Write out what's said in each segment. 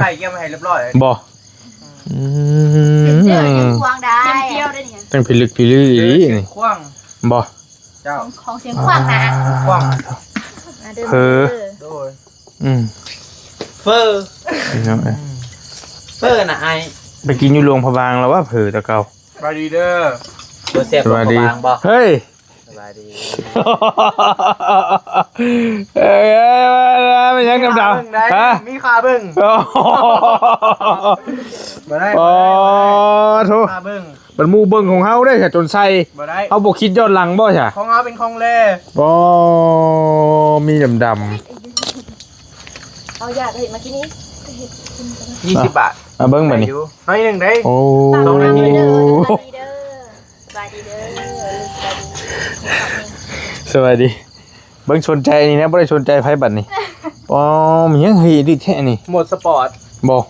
ໄຂ່ກຽມໄວ້ໃຫ້ຮຽບຮ້ອຍແລ້ວ. ບໍ່. ອືມ ເດີ ຂວາງໄດ້ ເດີນີ້ ຕັ້ງພິລຶກພິລືອີ່ຫຼີນີ້ ຂວາງ ບໍ່. ເຈົ້າ ຂອງ ຂອງສຽງຂວາງນະ ຂວາງ ອ່າ ເດີ ເຜີ ເດີ ໂດຍ. ອືມ ເຝີ ພີ່ນ້ອງເອີຍ ເຝີນະອ້າຍ ໄປກິນຢູ່ຫຼວງພະບາງແລ້ວວ່າເຜີແຕ່ເກົ່າ. ສະບາຍດີເດີ ເປີດແຊບ ສະບາຍດີ ຫຼວງພະບາງບໍ່? ເຮີ້ຍ ສະບາຍດີ ເອີຍ ເປັນຫຍັງດຳໆ ຮະ? ມີຄ່າເບິ່ງ ບໍ່ໄດ້ ອໍ ບໍ່ໄດ້ ໂທ້ ຄ່າເບິ່ງ. ບັດໝູ່ເບິ່ງຂອງເຮົາເດ້ ຈະຈົນໃສ່ ບໍ່ໄດ້ ເຮົາບໍ່ຄິດຍ້ອນຫຼັງບໍ່ຊະ? ຂອງເຮົາເປັນຂອງແລ ບໍ່ ມີດຳໆ. ເອົາຢາກະເຫັດມາກິນນີ້ ຍີ່ສິບບາດ ເອົາເບິ່ງບັດນີ້ ໄດ້ຢູ່ ໜ້ອຍໜຶ່ງເດ້. ໂອ້ ສະບາຍດີເດີ ສະບາຍດີເດີ ສະບາຍດີເດີ ສະບາຍດີ ສະບາຍດີ. ເບິ່ງ ສົນໃຈນີ້ນະ ບໍ່ໄດ້ສົນໃຈໃຜບັດນີ້. ອໍ ມີຫຍັງເຮີ້ຍດິແທ້ນີ້ ໂໝດສະປອດ ບໍ່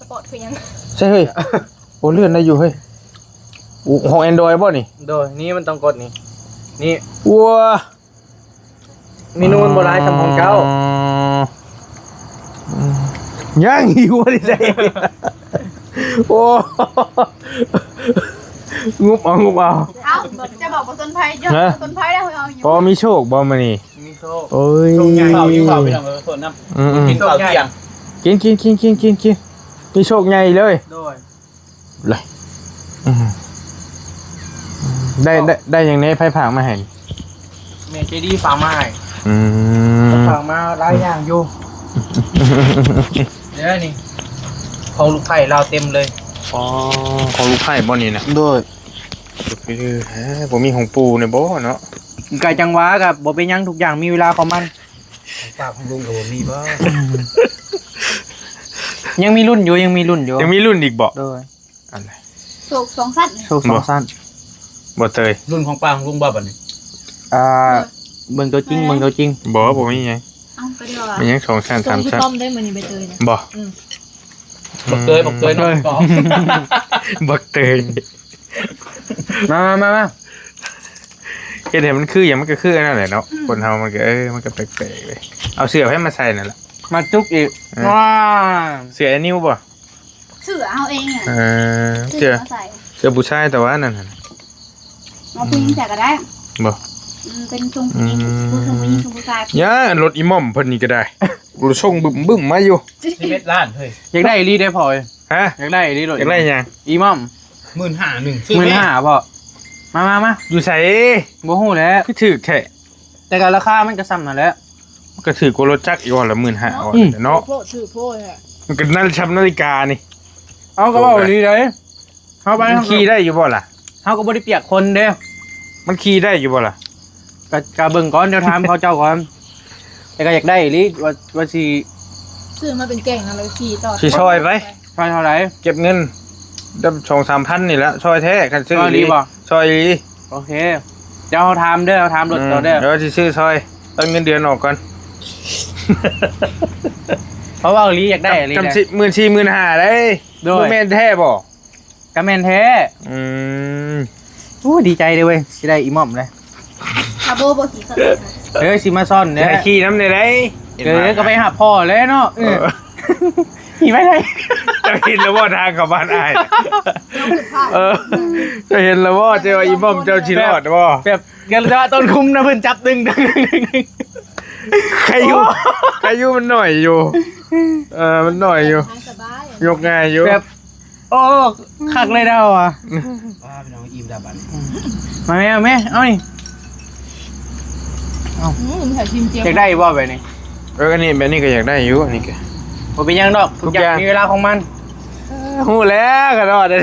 ສະປອດຄືຫຍັງ? ໃຊ່ເຮີ້ຍ ໂອ້ ເລື່ອນໄດ້ຢູ່ເຮີ້ຍ. ໂອ້ ຂອງ Android ບໍ່ນີ້? ໂດຍ ນີ້ມັນຕ້ອງກົດນີ້ ນີ້ ໂອ້ ເມນູມັນບໍ່ຫຼາຍສ່ຳຂອງເຈົ້າ. ອໍ ອືມ ຍັງຢູ່ບໍ່ໄດ້ໃສ່ ໂອ້ ງຸບເອົາ ງຸບເອົາ. ເອົ້າ ຈະບອກບໍ່ສົນໃຜ ຢອກ ຮະ ບໍ່ສົນໃຜແລ້ວ ເຮົາຢູ່ ພໍມີໂຊກບໍ່ມື້ນີ້? ມີໂຊກ ໂອ້ຍ ໂຊກໃຫຍ່ ກິນເຂົ້າ ກິນເຂົ້າ ພີ່ນ້ອງເອີຍ ໂທດນຳ ອືມໆ ກິນເຂົ້າທ່ຽງ ກິນ ກິນ ກິນ ກິນ ກິນ ມີໂຊກໃຫຍ່ເລີຍ ໂດຍ. ລະ ອືມ ໄດ້ ໄດ້ ໄດ້ຫຍັງແດ່ ໃຜຝາກມາໃຫ້? ແມ່ໃຈດີຝາກມາໃຫ້ ອືມ ຝາກມາຫຼາຍຢ່າງຢູ່ ເດ້ນີ້ ຂອງລູກໃພ້ລາວເຕັມເລີຍ. ອໍ ຂອງລູກໃພ້ບໍ່ນີ້ນະ? ໂດຍ. ເອີ ບໍ່ມີຂອງປູ່ແດ່ບໍ່ເນາະ? ກະຈັ່ງວ່າ ກະບໍ່ເປັນຫຍັງ ທຸກຢ່າງມີເວລາຂອງມັນ. ຂອງປ້າຂອງລຸງກໍບໍ່ມີບໍ່? ຍັງມີລຸ້ນຢູ່ ຍັງມີລຸ້ນຢູ່ ຍັງມີລຸ້ນອີກບໍ່? ໂດຍ ອັນໃດ? ໂຊກສອງຊັ້ນ ໂຊກສອງຊັ້ນ ບໍ່ເຕີຍ ລຸ້ນຂອງປ້າຂອງລຸງບໍ່ບັດນີ້? ອ່າ ເບິ່ງຕົວຈິງ ເບິ່ງຕົວຈິງ ບໍ່ ບໍ່ມີຫຍັງ. ເອົ້າ ກໍດຽວວ່າ ມີຫຍັງສອງຊັ້ນ ສາມຊັ້ນ ຕົ້ມໄດ້ມື້ນີ້ໃບເຕີຍນະ ບໍ່? ອືມ ບັກເຕີຍ ບັກເຕີຍ ບັກເຕີຍ ນ້ອງ ບັກເຕີຍ. ມາ ມາ ມາ ມາ ເຮັດໃຫ້ມັນຄືຫຍັງ ມັນກໍຄືອັນນັ້ນແຫຼະເນາະ. ອືມ ຄົນເຮົາມັນກໍ ເອີ ມັນກໍແປກໆເລີຍ. ເອົາເສື້ອໃຜມາໃສ່ນັ້ນລະ ມາຈຸກອີກ. ເອີ ວ້າ ເສື້ອໄອ້ນິວບໍ່? ເສື້ອເຮົາເອງອະ. ເອີ ເສື້ອ ເສື້ອມາໃສ່ ເສື້ອຜູ້ຊາຍ ແຕ່ວ່າອັນນັ້ນຫັ້ນ ເອົາຜູ້ຍິງໃສ່ກໍໄດ້. ບໍ່ ອືມ ເປັນຊົງຜູ້ຍິງ ອືມ ຜູ້ຊົງຜູ້ຍິງ ຊົງຜູ້ຊາຍ. ຢ່າ ລົດອີໝ່ອມເພິ່ນນີ້ກໍໄດ້ ລົດຊົງບຶ້ມໆມາຢູ່. ສິບເອັດລ້ານເຮີ້ຍ. ຢາກໄດ້ອີ່ຫຼີເດ້ພໍ່ເອີຍ. ຮະ? ຢາກໄດ້ອີ່ຫຼີໂລດ. ຢາກໄດ້ຫຍັງ? ອີໝ່ອມ. ໝື່ນຫ້າ ໜຶ່ງ ໝື່ນຫ້າພໍ່. ມາ ມາ ມາ. ຢູ່ໃສ? ບໍ່ຮູ້ແຫຼະ. ຄືຖືກແທ້. ແຕ່ກໍລາຄາມັນກໍສ່ຳນັ້ນແຫຼະ. ມັນກໍຖືກກວ່າລົດຈັກອີກວ່າລະ ໝື່ນຫ້າ ເນາະ. ອືມ ເນາະ. ຖືກໂພດ ຖືກໂພດແທ້. ມັນກໍນາ ສ່ຳນາລິການີ້. ເອົາ ກໍເວົ້າອີ່ຫຼີໃດ. ເຮົາໄປ ມັນຂີ່ໄດ້ຢູ່ບໍ່ລະ? ເຮົາກໍບໍ່ໄດ້ປຽກຄົນເດ້. ມັນຂີ່ໄດ້ຢູ່ບໍ່ລະ? ກໍ ກໍເບິ່ງກ່ອນ ດຽວຖາມເຂົາເຈົ້າກ່ອນ ແຕ່ກໍຢາກໄດ້ອີ່ຫຼີ ວ່າ ວ່າຊິ ຊື້ມາເປັນແກ່ງນະ ແລ້ວຂີ່ຕໍ່ ຊິຊ່ອຍໄປ ຊ່ອຍເທົ່າໃດ? ເກັບເງິນໄດ້ສອງສາມພັນນີ້ແຫຼະ ຊ່ອຍແທ້ ຄັນຊື້ອີ່ຫຼີ ຊ່ອຍອີ່ຫຼີບໍ່? ຊ່ອຍອີ່ຫຼີ. ໂອເຄ ດຽວເຮົາຖາມເດີ ເຮົາຖາມລົດເຈົ້າເດີ ອືມ ດຽວຊິຊື້ຊ່ອຍ ເອົາເງິນເດືອນອອກກ່ອນ ເພາະວ່າອີ່ຫຼີ ຢາກໄດ້ອີ່ຫຼີ ກຳ ກຳ ສິບ ໝື່ນສີ່ ໝື່ນຫ້າ ໄດ໋ ໂດຍ ບໍ່ແມ່ນແທ້ບໍ່? ກະແມ່ນແທ້ ອືມ ໂອ້ ດີໃຈເດ້ເວີຍ ຊິໄດ້ອີ່ໝອມເລີຍ ອາໂບບໍ່ຂີ່ເຂົ້າ ເອີ ຊິມາຊ້ອນເດ້ ໃຫ້ຂີ່ນຳແດ່ໃດ ເອີ ກໍໄປຫາພໍ່ແລ້ວເນາະ ເອີ ເອີ ຂີ່ໄປໄດ້ ເຈົ້າເຫັນແລ້ວບໍ່ທາງເຂົ້າບ້ານອ້າຍ ເອີ ເຈົ້າເຫັນແລ້ວບໍ່ ເຈົ້າວ່າອີ່ໝອມເຈົ້າຊິລອດບໍ່ ແບບ ແບບ ກໍລະຕອນຄຸມນະ ເພິ່ນຈັບດຶງ ໃຄຢູ່ ໃຄຢູ່ ມັນໜ້ອຍຢູ່ ເອີ ມັນໜ້ອຍຢູ່ ສະບາຍ ຍົກງ່າຍຢູ່ ແບບ ໂອ້ ຄັກເລີຍເຮົາອະ ວ້າ ພີ່ນ້ອງອີ່ມແລ້ວບັດນີ້ ມາແມ່ ມາແມ່ ເອົານີ້ ເອົາ ອືມ ໃຫ້ຊີມເຈັບ ຢາກໄດ້ບໍ່ແບບນີ້? ເອີ ອັນນີ້ ແບບນີ້ກໍຢາກໄດ້ຢູ່ ອັນນີ້ກໍ ບໍ່ເປັນຫຍັງດອກ ທຸກຢ່າງ ທຸກຢ່າງມີເວລາຂອງມັນ ເອີ ຮູ້ແລ້ວ ຂະໜອດນີ້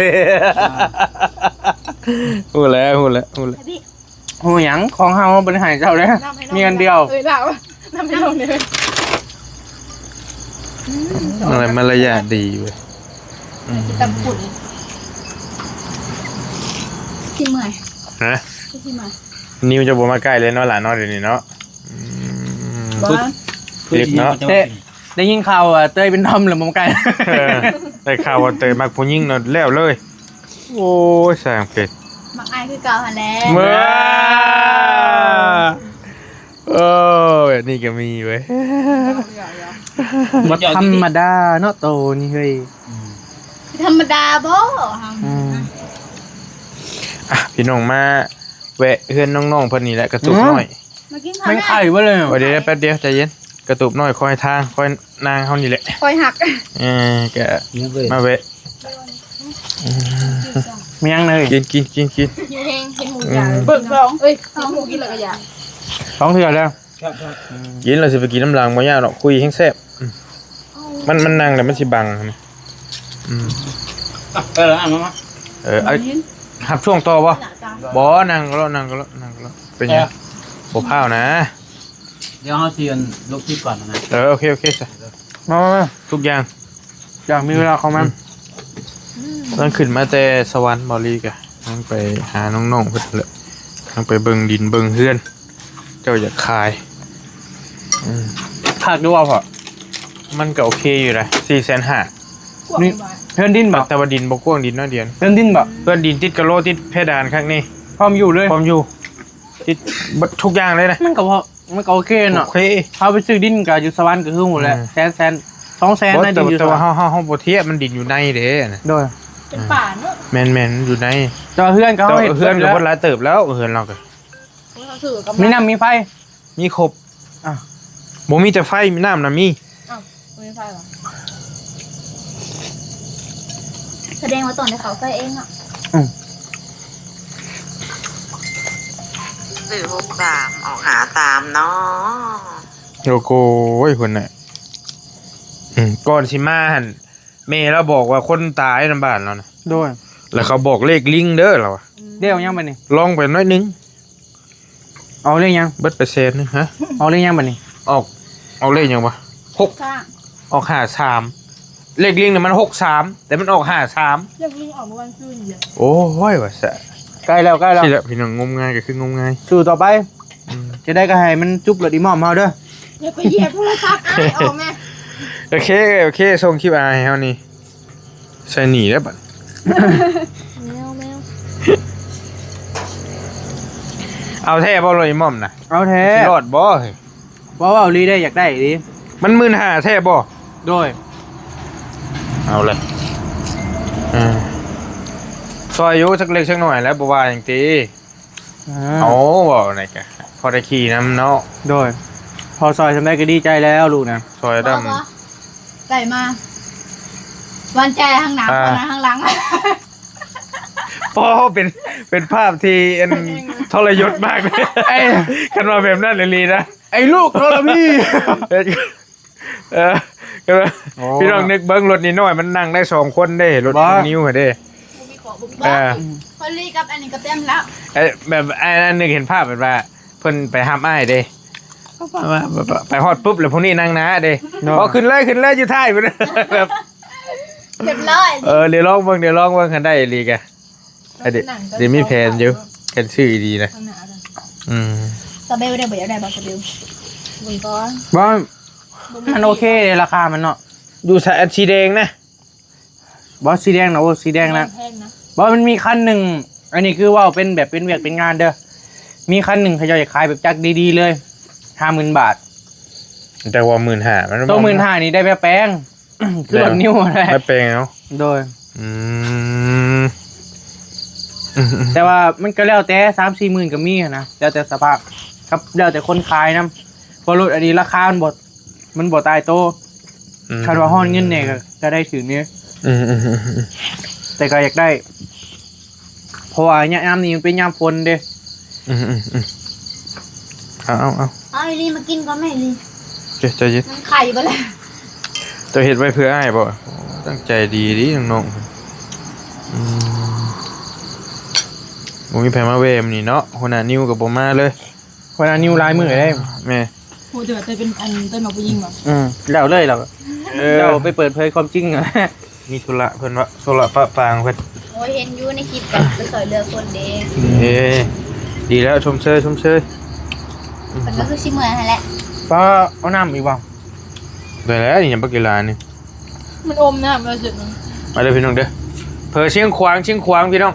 ຮູ້ແລ້ວ ຮູ້ແລ້ວ ຮູ້ແລ້ວ. ຮູ້ຫຍັງ ຂອງເຮົາບໍ່ໄດ້ໃຫ້ເຈົ້າເດ້ ມີອັນດຽວ ເອີຍ ລາວ ນຳໃຫ້ນ້ອງເດ້ ອືມ ມາລະ ມາລະຍາດດີເວີຍ ອືມ ກິນຕຳປຸ້ນ ຊິເມື່ອຍ ຮະ ຊິເມື່ອຍ ນິວຈະບໍ່ມາໃກ້ເລີຍເນາະຫຼານເນາະ ດຽວນີ້ເນາະ ອືມ ບໍ່ ເລັກເນາະ ແຕ່ໄດ້ຍິນຂ່າວວ່າເຕີຍເປັນທອມແລ້ວບໍ່ມາໃກ້ ເອີ ໄດ້ຂ່າວວ່າເຕີຍມັກຜູ້ຍິງເນາະ ແລ້ວເລີຍ ໂອ້ຍ ຊ່າງເປັດ ມັກອ້າຍຄືເກົ່າຫັ້ນແຫຼະ ເມື່ອ ໂອ້ ແບບນີ້ກໍມີເວີຍ ບໍ່ທຳມະດາເນາະໂຕນີ້ເຮີ້ຍ ອືມ ທຳມະດາບໍ່ ອືມ ອ່ະ ພີ່ນ້ອງມາແວະເຮືອນນ້ອງໆເພິ່ນນີ້ແຫຼະ ກະຕຸກນ້ອຍ ມາກິນເຂົ້າ ແມ່ນໄຂ່ເບິດເລີຍ ໂອ້ຍ ດຽວແປັບດຽວ ໃຈເຢັນ ກະຕຸກນ້ອຍ ຄອຍທາງ ຄອຍນາງເຮົານີ້ແຫຼະ ຄອຍຮັກ ເອີ ກະມາແວະ ມີຫຍັງເລີຍ ກິນ ກິນ ກິນ ກິນ ເຮັດໃຫ້ເຫັນຫູຢາກ ອືມ ເບິ່ງສອງ ເອີຍ ສອງຫູກິນແລ້ວກໍຢາກ ສອງເທື່ອແລ້ວ ກິນແລ້ວຊິໄປກິນນຳຫຼັງ ບໍ່ຍາກດອກ ຄຸຍແຮງແຊບ ອືມ ມັນ ມັນນັ່ງແລ້ວມັນຊິບັງ ອືມ ເອີ ເອົາມາ ເອີ ເອົາ ຮັບຊ່ວງຕໍ່ບໍ່? ບໍ່ ນັ່ງກໍລະ ນັ່ງກໍລະ ນັ່ງກໍລະ ເປັນຫຍັງ? ບໍ່ພ້າວນະ ດຽວເຮົາຊິອັນລົບຄລິບກ່ອນນະ ເອີ ໂອເຄ ໂອເຄ ຊະ ມາ ມາ ມາ ທຸກຢ່າງ ຢ່າງມີເວລາຂອງມັນ ອືມ ມັນຂຶ້ນມາແຕ່ສະຫວັນ ເບົາຫຼີກະ ຍັງໄປຫານ້ອງໆເພິ່ນເລີຍ ຍັງໄປເບິ່ງດິນເບິ່ງເຮືອນ ເຈົ້າຢາກຂາຍ ອືມ ຄັກຢູ່ບໍ່ພໍ່? ມັນກໍໂອເຄຢູ່ນະ ສີ່ແສນຫ້າ ນີ້ ເຮືອນດິນບໍ່? ແຕ່ວ່າດິນບໍ່ກວ້າງ ດິນນ້ອຍດຽວ ເຮືອນດິນບໍ່? ເຮືອນດິນຕິດກະໂຫຼ ຕິດເພດານ ຄັກນີ້ ພ້ອມຢູ່ເລີຍ ພ້ອມຢູ່ ຕິດເບິດທຸກຢ່າງເລີຍນະ ມັນກໍພໍ ມັນກໍໂອເຄເນາະ ໂອເຄ ເຮົາໄປຊື້ດິນກໍຢູ່ສະຫວັນກໍຄືຮູ້ແຫຼະ ອືມ ແສນ ແສນ ສອງແສນ ແຕ່ ໃນດິນຢູ່ ແຕ່ວ່າເຮົາ ເຮົາ ເຮົາບໍ່ທຽບ ມັນດິນຢູ່ໃນເດ້ນະ ໂດຍ ເປັນປ່າເນາະ ແມ່ນໆ ມັນຢູ່ໃນ ແຕ່ວ່າເຮືອນກໍເຮົາເຮັດ ເຮືອນກໍເບິດຫຼາຍເຕີບແລ້ວ ເຮືອນເຮົາກໍ ໂອ້ຍ ເຮົາຊື້ກັບ ມີນ້ຳມີໄຟ ມີຄົບ ອ້າວ ບໍ່ມີແຕ່ໄຟ ມີນ້ຳນະມີ ອ້າວ ບໍ່ມີໄຟຫວາ? ສະແດງວ່າຕອນທີ່ເຂົາໃສ່ເອງເນາະ ອືມ ຊື້ຫົກສາມ ອອກຫ້າສາມເນາະ ໂອ້ໂຫ ພຸ້ນນະ ອືມ ກ່ອນຊິມາຫັ້ນ ແມ່ລາວບອກວ່າຄົນຕາຍນຳບ້ານລາວນະ ໂດຍ ແລ້ວເຂົາບອກເລກລິງເດີລາວວ່າ ອືມ ແລ້ວຫຍັງບັດນີ້ ລອງໄປໜ້ອຍໜຶ່ງ ອອກເລກຫຍັງ? ເບິດໄປແສນໜຶ່ງ ຮະ ອອກເລກຫຍັງບັດນີ້? ອອກ ອອກເລກຫຍັງວະ? ຫົກ ອອກຫ້າສາມ ເລກລິງນີ້ມັນຫົກສາມ ແຕ່ມັນອອກຫ້າສາມ ເລກລິງອອກເມື່ອວັນຊືນນີ້ແຫຼະ ໂອ້ຍ ວ່າຊະ ໃກ້ແລ້ວ ໃກ້ແລ້ວ ຊີ້ແຫຼະ ພີ່ນ້ອງ ງົມງາຍກໍຄືງົມງາຍ ສູ້ຕໍ່ໄປ ອືມ ຈະໄດ້ກໍໃຫ້ມັນຈຸບໂລດອີ່ໝອມເຮົາເດີ ຢ່າໄປຢຽບໂທລະສັບອ້າຍອອກແມ່ ໂອເຄ ໂອເຄ ສົ່ງຄລິບອ້າຍໃຫ້ເຮົານີ້ ໃສ່ໜີ້ແລ້ວບັດ ແມວ ແມວ ເອົາແທ້ບໍ່ໂລດອີ່ໝອມນະ? ເອົາແທ້ ຊິລອດບໍ່ເຮີ້ຍ? ບໍ່ ເວົ້າອີ່ຫຼີເດ້ ຢາກໄດ້ອີ່ຫຼີ ມັນໝື່ນຫ້າແທ້ບໍ່? ໂດຍ ເອົາເລີຍ ເອີ ຊ່ອຍຢູ່ຈັກເລັກຈັກໜ້ອຍແຫຼະ ບໍ່ວ່າຫຍັງຕິ ເອົາ ເວົ້າແນວໃດກະພໍໄດ້ຂີ່ນຳເນາະ ໂດຍ ພໍຊ່ອຍສ່ຳໃດກໍດີໃຈແລ້ວລູກນະ ຊ່ອຍດຳ ບໍ່ ບໍ່ ໄດ້ມາ ຫວານໃຈທາງໜ້າ ອ່າ ທາງຫຼັງ ໂອ້ ເປັນ ເປັນພາບທີ່ອັນ ເອີ ທໍລະຍົດມາກເລີຍ ເອີ ຄັນວ່າແບບນັ້ນອີ່ຫຼີນະ ໄອ້ລູກທໍລະພີ ເອີ ໂອ້ ພີ່ນ້ອງນຶກເບິ່ງ ລົດນ້ອຍໆ ມັນນັ່ງໄດ້ສອງຄົນເດ້ ລົດ ບໍ່ ນິວຫັ້ນເດ້ ບໍ່ມີຂອງ ບໍ່ມີຂອງ ເອີ ພໍດີກັບອັນນີ້ກໍເຕັມແລ້ວ ເອີ ແບບ ອັນ ອັນໜຶ່ງເຫັນພາບແບບວ່າ ເພິ່ນໄປຮັບອ້າຍເດ້ ໄປຮອດປຸບ ແລ້ວຜູ້ນີ້ນັ່ງໜ້າເດ້ ເນາະ ບອກ ຂຶ້ນເລີຍ ຂຶ້ນເລີຍ ຢູ່ທ້າຍພຸ້ນ ແບບ ຮຽບຮ້ອຍ ເອີ ດຽວລອງເບິ່ງ ດຽວລອງເບິ່ງ ຄັນໄດ້ອີ່ຫຼີກະ ດຽວມີແຜນຢູ່ ແຜນຊື້ອີ່ຫຼີນະ ອືມ ສະເບວໄດ້ບໍ່ ຢາກໄດ້ບໍ່ສະເບວ ເບິ່ງກ່ອນ ບໍ່ ມັນໂອເຄເດ້ ລາຄາມັນເນາະ ຢູ່ສາຍ ອັນສີແດງນະ ບໍ່ ສີແດງນະ ໂອ້ ສີແດງນະ ແພງນະ ບໍ່ ມັນມີຄັນໜຶ່ງ ອັນນີ້ຄືເວົ້າເປັນແບບເປັນວຽກເປັນງານເດີ ມີຄັນໜຶ່ງເຂົາເຈົ້າຢາກຂາຍແບບຈັກດີໆເລີຍ ຫ້າໝື່ນບາດ ແຕ່ວ່າໝື່ນຫ້າ ມັນ ໂຕໝື່ນຫ້ານີ້ໄດ້ແບບແປງ ຄືລົດນິວຫັ້ນແຫຼະ ໄດ້ແປງເນາະ ໂດຍ ອືມ ແຕ່ວ່າມັນກໍແລ້ວແຕ່ ສາມສີ່ໝື່ນກໍມີຫັ້ນນະ ແລ້ວແຕ່ສະພາບ ກັບແລ້ວແຕ່ຄົນຂາຍນຳ ເພາະລົດອັນນີ້ລາຄາມັນບໍ່ ມັນບໍ່ຕາຍໂຕ ອືມ ຄັນວ່າຮອດເງິນແດ່ກໍ ກໍໄດ້ຖືກເດ້ ອືມໆໆໆ ແຕ່ກໍຢາກໄດ້ ເພາະວ່າຍາມນີ້ມັນເປັນຍາມຝົນເດ້ ອືມໆໆ ເອົາໆໆ ເອົາອີ່ຫຼີມາກິນກ່ອນແມ່ອີ່ຫຼີ ເຈົ້າ ໃຈເຢັນ ມັນໄຂ່ເບິດແລ້ວ ເຈົ້າເຮັດໄວ້ເພື່ອອ້າຍບໍ່? ໂອ້ ຕັ້ງໃຈດີເດ້ນ້ອງໆ ອືມ ບໍ່ມີໃຜມາແວ່ມື້ນີ້ເນາະ ຫົວໜ້ານິວກໍບໍ່ມາເລີຍ ຫົວໜ້ານິວຫຼາຍມື້ເດ້ ແມ່ ຮູ້ແຕ່ວ່າແຕ່ເປັນອັນຕົ້ນໝາກຜູ້ຍິງບໍ່? ອືມ ແລ້ວເລີຍລາວ ເອີ ລາວໄປເປີດເຜີຍຄວາມຈິງ ມີທຸລະເພິ່ນວະ ທຸລະປະປາງເພິ່ນ ໂອ້ຍ ເຫັນຢູ່ໃນຄລິບກັນໄປຊ່ອຍເຫຼືອຄົນເດ້ ເອີ ດີແລ້ວ ຊົມເຊີຍ ຊົມເຊີຍ ເພິ່ນກໍຄືຊິເມື່ອຍຫັ້ນແຫຼະ ປ້າ ເອົານ້ຳອີກບໍ່? ໄດ້ແລ້ວ ນີ້ຫຍັງ ບັກກິລານີ້ ມັນອົມນ້ຳແລ້ວຊິ ມາເດີພີ່ນ້ອງເດີ ເຜີຊຽງຂວາງ ຊຽງຂວາງພີ່ນ້ອງ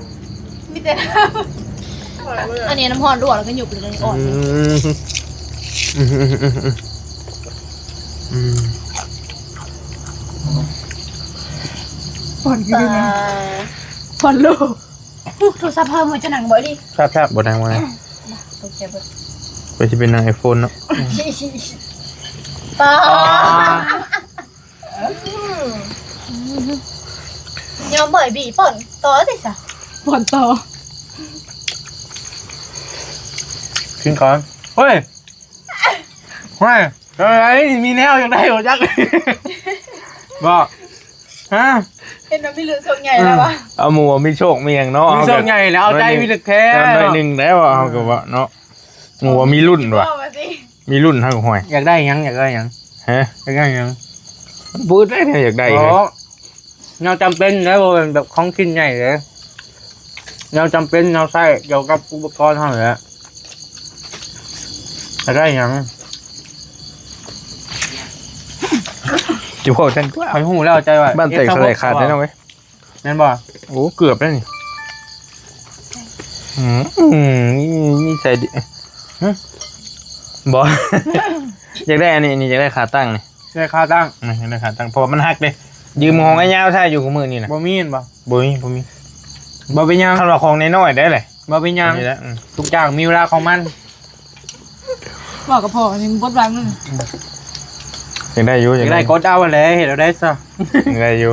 ມີແຕ່ນ້ຳ ອັນນີ້ນ້ຳຮ້ອນລວກແລ້ວກໍຫຍຸບເລີຍ ອ່ອນ ອືມ ອືມ ຜ່ອນຄືນະ ຜ່ອນໂລ ໂທລະສັບເຮົາມັນຈະນັ່ງບໍ່ດີ ແຊບໆ ບໍ່ນັ່ງ ບໍ່ນັ່ງ ຕົກໃຈເບິດ ໄປຊິເປັນນາງໄອໂຟນເນາະ ປາ ຍອມບໍ່ໃຫ້ບີ່ ປ້ອນຕໍ່ຕິຊະ ປ້ອນຕໍ່ ກິນກ່ອນ ເຮີ້ຍ ເຮີ້ຍ ເອີ ມີແນວຢາກໄດ້ບໍ່ຈັກ ບໍ່ ຮະ ເຫັນວ່າມີລຸ້ນໂຊກໃຫຍ່ແລ້ວວ່າ ເອົາໝູ່ມີໂຊກມີຫຍັງເນາະ ມີໂຊກໃຫຍ່ແລ້ວ ເອົາໃຈມີລຶກແທ້ ໜ້ອຍໜຶ່ງແລ້ວ ເຮົາກໍວ່າເນາະ ໝູ່ມີລຸ້ນວ່າ ມີລຸ້ນເຮົາກໍ ຫ້ວຍ ຢາກໄດ້ຫຍັງ ຢາກໄດ້ຫຍັງ ຮະ ຢາກໄດ້ຫຍັງ ບໍ່ໄດ້ແນວຢາກໄດ້ເລີຍ ແນວຈຳເປັນນະ ບໍ່ແມ່ນແບບຂອງກິນໃຫຍ່ເດ້ ແນວຈຳເປັນ ແນວໃຊ້ກ່ຽວກັບອຸປະກອນເຮົານີ້ແຫຼະ ຢາກໄດ້ຫຍັງ ຊິເວົ້າຈັ່ງຕົວະ ຂ້ອຍຮູ້ແລ້ວ ໃຈວ່າ ບ້ານແຕກສະແຫຼກຂາດແນ່ນອນເວີຍ ແມ່ນບໍ່? ໂອ້ ເກືອບແລ້ວນີ້ ອືມ ອືມ ນິໄສດີ ຫຶ ບໍ່ ຢາກໄດ້ອັນນີ້ ນີ້ ຢາກໄດ້ຂາຕັ້ງນີ້ ຢາກໄດ້ຂາຕັ້ງ ອືມ ຢາກໄດ້ຂາຕັ້ງ ເພາະວ່າມັນຫັກເດ້ ຢືມຂອງອ້າຍຍາວໃຊ້ຢູ່ຄູ່ມື້ນີ້ນະ ບໍ່ມີແມ່ນບໍ່? ບໍ່ມີ ບໍ່ມີ ບໍ່ເປັນຫຍັງ ຄັນວ່າຂອງນ້ອຍໆໄດ້ແຫຼະ ບໍ່ເປັນຫຍັງ ນີ້ແຫຼະ ອືມ ທຸກຢ່າງມີເວລາຂອງມັນ ເວົ້າກັບພໍ່ນີ້ມັນບົດບາງ ອືມ ຢາກໄດ້ຢູ່ ຢາກໄດ້ ຢາກໄດ້ ກົດເອົາຫັ້ນແຫຼະ ເຮັດເອົາໄດ້ຊະ ຢາກໄດ້ຢູ່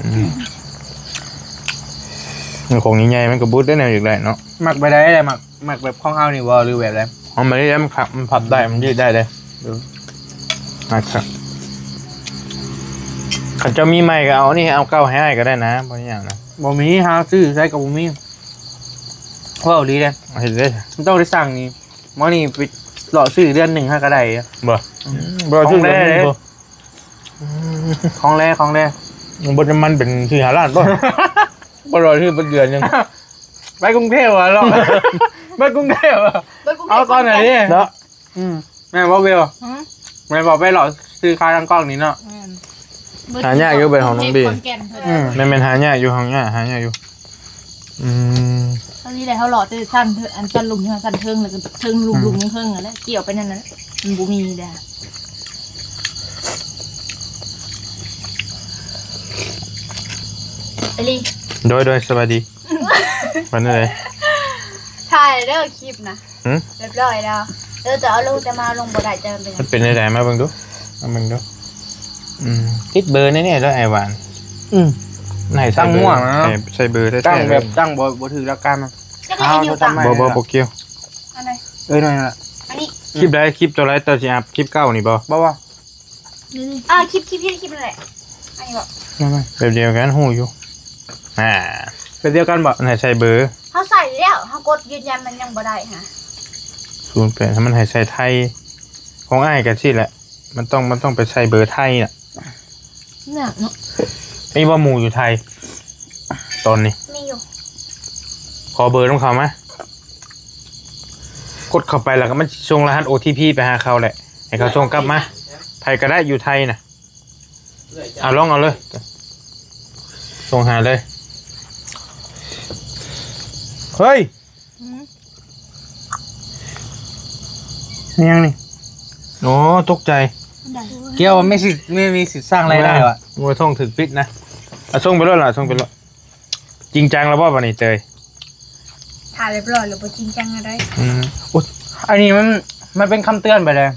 ອືມ ຂອງໃຫຍ່ໆມັນກໍບຸດໄດ້ແນວຢາກໄດ້ເນາະ ມັກແບບໃດແຫຼະ ມັກ ມັກແບບຂອງເຮົານີ້ບໍ່ ຫຼືແບບໃດ? ເອົາມານີ້ ມັນພັບ ມັນພັບໄດ້ ມັນຢືດໄດ້ເດ້ ມັກຄັກ ຄັນເຈົ້າມີໃໝ່ກໍເອົານີ້ ເອົາເກົ່າໃຫ້ອ້າຍກໍໄດ້ນະ ບໍ່ມີຫຍັງນະ ບໍ່ມີ ຫາຊື້ໃສກໍບໍ່ມີ ເວົ້າອີ່ຫຼີເດ້ ເຮັດເດ້ ມັນຕ້ອງໄດ້ສັ່ງນີ້ ມື້ນີ້ໄປເລາະຊື້ເດືອນໜຶ່ງຫາກໍໄດ້ ບໍ່ ອືມ ບໍ່ ຂອງແທ້ເດ້ ຂອງແທ້ ຂອງແທ້ ເບິດນ້ຳມັນເປັນສີ່ຫ້າລ້ານບໍ່ ບໍ່ລອຍຊື່ເບິດເດືອນໜຶ່ງ ໄປກຸງເທບຫວາເນາະ ໄປກຸງເທບຫວາ ເອົາກ່ອນໜ້ານີ້ເນາະ ອືມ ແມ່ນບໍ່ເບວ ຫື ແມ່ນບໍ່ ໄປເລາະຊື້ຂາຍທາງກ້ອງນີ້ເນາະ ແມ່ນ ຫາຍາກຢູ່ ເປັນຂອງນ້ອງບີ ອືມ ແມ່ນໆ ຫາຍາກຢູ່ ຫາຍາກ ຫາຍາກຢູ່ ອືມ ອັນນີ້ແຫຼະ ເຮົາເລາະແຕ່ຊັ້ນ ອັນຊັ້ນລຸ່ມ ຊັ້ນເທິງ ແລ້ວກໍເທິງລຸ່ມ ອືມ ລຸ່ມເທິງຫັ້ນແຫຼະ ກ່ຽວໄປນັ້ນນະ ມັນບໍ່ມີເດ້ ອີ່ຫຼີ ໂດຍ ໂດຍ ສະບາຍດີ ເປັນຈັ່ງໃດ? ຖ່າຍເດີຄລິບນະ ຫຶ ຮຽບຮ້ອຍແລ້ວ ເອີ ແຕ່ເອົາລົງ ແຕ່ມາລົງບໍ່ໄດ້ ແຕ່ມັນເປັນຫຍັງ ມັນເປັນຈັ່ງໃດ? ມາເບິ່ງດູ ມາເບິ່ງດູ ອືມ ຕິດເບີແນ່ໆ ແລ້ວອ້າຍຫວານ ອືມ ໃຫ້ໃສ່ເບີ ຕັ້ງໝວກນະ ໃຫ້ໃສ່ເບີແທ້ໆ ຕັ້ງແບບ ເລີຍ ຕັ້ງບໍ່ ບໍ່ຖືກຫຼັກການນະ ຈັກແລ້ວ ເອົາ ຢູ່ ໂທລະສັບ ຕັ້ງ ມາ ບໍ່ ບໍ່ ບໍ່ກ່ຽວ ອັນໃດ? ເອີ ນັ້ນລະ ອັນນີ້ ຄລິບໃດ? ຄລິບຕົວໃດ? ເຈົ້າຊິອັບຄລິບເກົ່ານີ້ບໍ່? ບໍ່ ບໍ່ ອ່າ ຄລິບ ຄລິບ ຄລິບ ຄລິບນັ້ນແຫຼະ ອັນນີ້ບໍ່? ແບບດຽວກັນ ຮູ້ຢູ່ ອ່າ ແບບດຽວກັນບໍ່? ອັນໃຫ້ໃສ່ເບີ ເຮົາໃສ່ແລ້ວ ເຮົາກົດຢືນຢັນມັນຍັງບໍ່ໄດ້ຫະ ສູນແປດ ໃຫ້ມັນໃຫ້ໃສ່ໄທ ຂອງອ້າຍກໍຊີ້ແຫຼະ ມັນຕ້ອງ ມັນຕ້ອງໄປໃສ່ເບີໄທນະ. ຍາກເນາະ. ມີບໍ່ໝູ່ຢູ່ໄທຕອນນີ້? ມີຢູ່. ຂໍເບີນຳເຂົາມາ. ກົດເຂົ້າໄປແລ້ວກໍມັນຊິສົ່ງລະຫັດໂອທີພີໄປຫາເຂົາແຫຼະ ໃຫ້ເຂົາສົ່ງກັບມາ. ໃຜກໍໄດ້ຢູ່ໄທນະ. ເອົາ ລອງເອົາເລີຍ. ສົ່ງຫາເລີຍ. ເຮີ້ຍ! ອືມ ແມ່ນຫຍັງນີ້? ໂອ້ ຕົກໃຈ. ອັນໃດ? ກ່ຽວວ່າມີສິດ ມີ ມີສິດສ້າງລາຍໄດ້ວະ. ວ່າ ວ່າຊ່ອງຖືກປິດນະ. ເອົາ ສົ່ງໄປໂລດລະ ສົ່ງໄປໂລດ. ຈິງຈັງແລ້ວບໍ່ບາດນີ້ເຕີຍ? ຖ້າລຽບຮ້ອຍແລ້ວບໍ່ຈິງຈັງແນວໃດ. ອືມ. ໂອ້ຍ ອັນນີ້ມັນ ມັນເປັນຄຳເຕືອນໄປເລີຍ.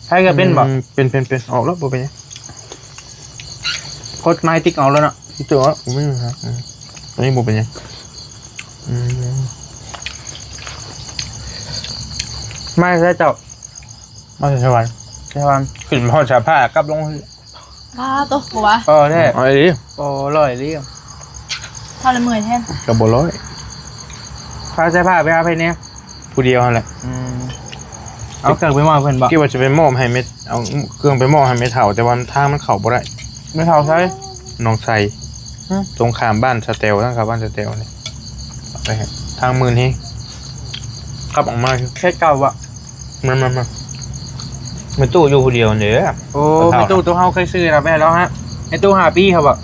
ໃຜກໍເປັນບໍ່? ອືມ ເປັນ ເປັນ ເປັນ. ອອກແລ້ວ ບໍ່ເປັນຫຍັງ. ກົດໄມຕິກອອກແລ້ວເນາະ. ຕິກອອກ ບໍ່ມີຫຍັງ. ອືມ ອັນນີ້ບໍ່ເປັນຫຍັງ. ອືມ. ມາແຕ່ໃສເຈົ້າ? ມາແຕ່ໄຊວັນ. ໄຊວັນ. ຂຶ້ນຮອດສາພາກັບລົງ. ປາໂຕ ບໍ່ວ່າ ເອີ ແທ້ ອືມ ອີ່ຫຼີ ໂອ້ ລອຍອີ່ຫຼີ. ເທົ່າລະເມື່ອຍແທ້ ກໍບໍ່ລອຍ. ພາໃສ່ຜ້າໄປຫາໃຜແດ່? ຜູ້ດຽວຫັ້ນແຫຼະ. ອືມ ເອົາເຄື່ອງໄປມອບເພິ່ນບໍ່? ຄິດວ່າຈະໄປມອບໃຫ້ແມ່ ເອົາເຄື່ອງໄປມອບໃຫ້ແມ່ເຖົ້າ ແຕ່ວ່າທາງມັນເຂົ້າບໍ່ໄດ້. ແມ່ເຖົ້າໃສ? ໜອງໄຊ. ຫຶ? ຕົງຂ້າມບ້ານສະແຕວ ທາງເຂົ້າບ້ານສະແຕວນີ້. ໄປທາງໝື່ນເຮງ ຂັບອອກມາ ເຂດເກົ່າບໍ່? ມາ ມາ ມາ ແມ່ຕູ້ຢູ່ຜູ້ດຽວນີ້ເດ້. ໂອ້ ແມ່ຕູ້ໂຕເຮົາເຄີຍຊື້ນະ ໄປໃຫ້ລາວຮະ. ແມ່ຕູ້ຫ້າປີເຮົາບໍ່?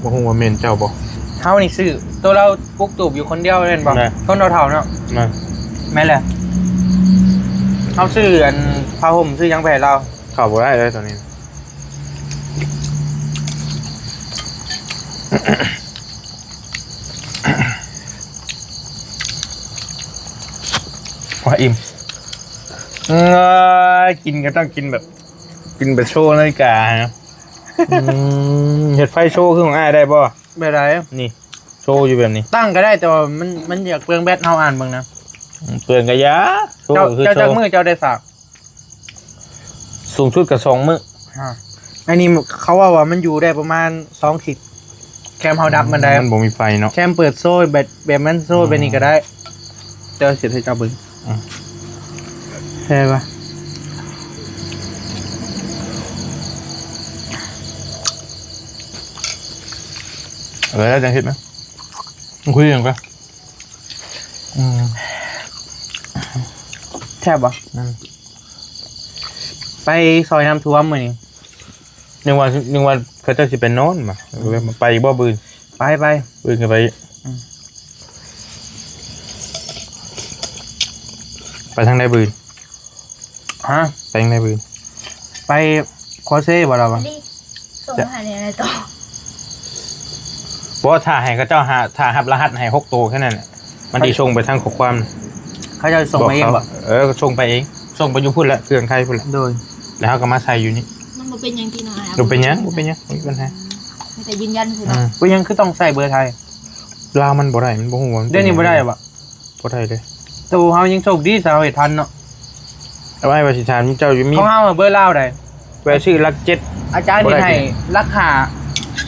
ບໍ່ຮູ້ວ່າແມ່ນເຈົ້າບໍ່? ເຮົານີ້ຊື້ ໂຕລາວປຸກຕູບຢູ່ຄົນດຽວແມ່ນບໍ່? ແມ່ນ. ຄົນເຖົ້າໆເນາະ. ແມ່ນ ແມ່ນແຫຼະ. ເຮົາຊື້ອັນຜ້າຫົ່ມ ຊື້ຫຍັງໄປໃຫ້ລາວ. ເຂົ້າບໍ່ໄດ້ເລີຍຕອນນີ້. ວ່າອີ່ມ. ເອີຍ ກິນກໍຕ້ອງກິນແບບ ກິນແບບໂຊນາລິການະ. ອືມ ເຮັດໄຟໂຊຄືຂອງອ້າຍໄດ້ບໍ່? ແບບໃດ? ນີ້ ໂຊຢູ່ແບບນີ້. ຕັ້ງກໍໄດ້ ແຕ່ວ່າມັນ ມັນຢາກເປືອງແບັດ ເຮົາອ່ານເບິ່ງນະ. ອືມ ເປືອງກໍຢ່າ. ໂຊ ເຈົ້າ ຄື ເຈົ້າ ໂຊ ຈັກມື້ເຈົ້າໄດ້ສາກ? ສູງສຸດກໍສອງມື້. ອ່າ ອັນນີ້ເຂົາເວົ້າວ່າມັນຢູ່ໄດ້ປະມານສອງທິດ ແຄມເຮົາດັບມັນໄດ້. ມັນບໍ່ມີໄຟເນາະ. ແຄມເປີດໂຊແບບ ແບບມັນໂຊ ອືມ ແບບນີ້ກໍໄດ້. ເຈົ້າເຮັດໃຫ້ເຈົ້າເບິ່ງ. ອືມ ເຫັນບໍ່? ເອີ ແລ້ວຈັ່ງເຮັດນະ. ມັນຄືຫຍັງກະ? ອືມ ແຊບບໍ່? ອືມ ໄປຊ່ອຍນ້ຳຖ້ວມມື້ນີ້. ນຶກວ່າ ນຶກວ່າເຂົາເຈົ້າຊິໄປນອນມາ. ອືມ ໄປອີກບໍ່ມື້ອື່ນ? ໄປ ໄປ ມື້ອື່ນກໍໄປ. ອືມ ໄປທາງໃດມື້ອື່ນ? ຮະ? ໄປທາງໃດມື້ອື່ນ? ໄປຄໍເຊບໍ່ລະວະ? ສົ່ງມາໃຫ້ໃນຕໍ່. ບໍ່ ຖ້າໃຫ້ເຂົາເຈົ້າຫາ ຖ້າຮັບລະຫັດໃຫ້ຫົກໂຕແຄ່ນັ້ນແຫຼະ ມັນຊິສົ່ງໄປທາງຂໍ້ຄວາມ. ເຂົາເຈົ້າສົ່ງມາເອງບໍ່? ເອີ ສົ່ງໄປເອງ ສົ່ງໄປຢູ່ພຸ້ນແຫຼະ ເຄື່ອງໄທພຸ້ນແຫຼະ. ໂດຍ ແລ້ວເຮົາກໍມາໃສ່ຢູ່ນີ້. ມັນບໍ່ເປັນຫຍັງຕິນ້ອຍ. ບໍ່ເປັນຫຍັງ ບໍ່ເປັນຫຍັງ ບໍ່ມີບັນຫາ. ມີແຕ່ຢືນຢັນຊື່ເນາະ. ອືມ ເປັນຫຍັງຄືຕ້ອງໃສ່ເບີໄທ? ລາວມັນບໍ່ໄດ້ ມັນບໍ່ຮູ້ວ່າມັນ ດຽວນີ້ບໍ່ໄດ້ບໍ່? ບໍ່ໄດ້ເດ້. ໂຕເຮົາຍັງໂຊກດີຊະ ເຮົາເຮັດທັນເນາະ. ເອົາ ອ້າຍວ່າຊິຖາມເຈົ້າຢູ່ ມີ ຂອງເຮົາເບີລາວໃດ ແວ່ຊື້ຫຼັກເຈັດ. ອາຈານນີ້ໃຫ້ຫຼັກຫ້າ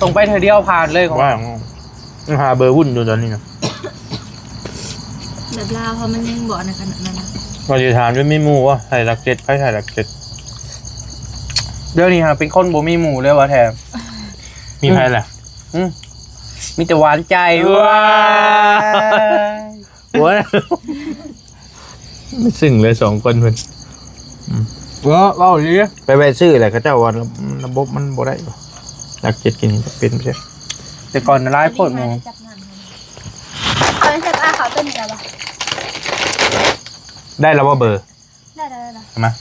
ສົ່ງໄປເທື່ອດຽວຜ່ານເລີຍຂອງ ວ່າ ຫາເບີວຸ້ນຢູ່ຕອນນີ້ນະ. ແບບລາວເຮົາມັນຍັງບໍ່ອັນນັ້ນຂະໜາດນັ້ນນະ. ວ່າຊິຖາມຢູ່ ມີໝູ່ບໍ່ໃສ່ຫຼັກເຈັດ ໃຜໃສ່ຫຼັກເຈັດ? ດຽວນີ້ຫາເປັນຄົນບໍ່ມີໝູ່ເລີຍວ່າແທ້. ມີໃຜລະ? ຫຶ? ມີແຕ່ຫວານໃຈ. ວ້າຍ ໂອ້ຍ ຊຶ້ງເລີຍສອງຄົນເພິ່ນ. ອືມ ເວົ້າ ເວົ້າດີ. ໄປແວະຊື້ແຫຼະ ເຂົາເຈົ້າວ່າລະບົບມັນບໍ່ໄດ້. ຫຼັກເຈັດກິນເປັນ ແຕ່ກ່ອນຫຼາຍໂພດໝູ່. ເອົາຈັກອັນ ເອົາຕົວນີ້ລະບໍ່? ໄດ້ລະບໍ່ເບີ? ໄດ້ ໄດ້ ໄດ້ ມາ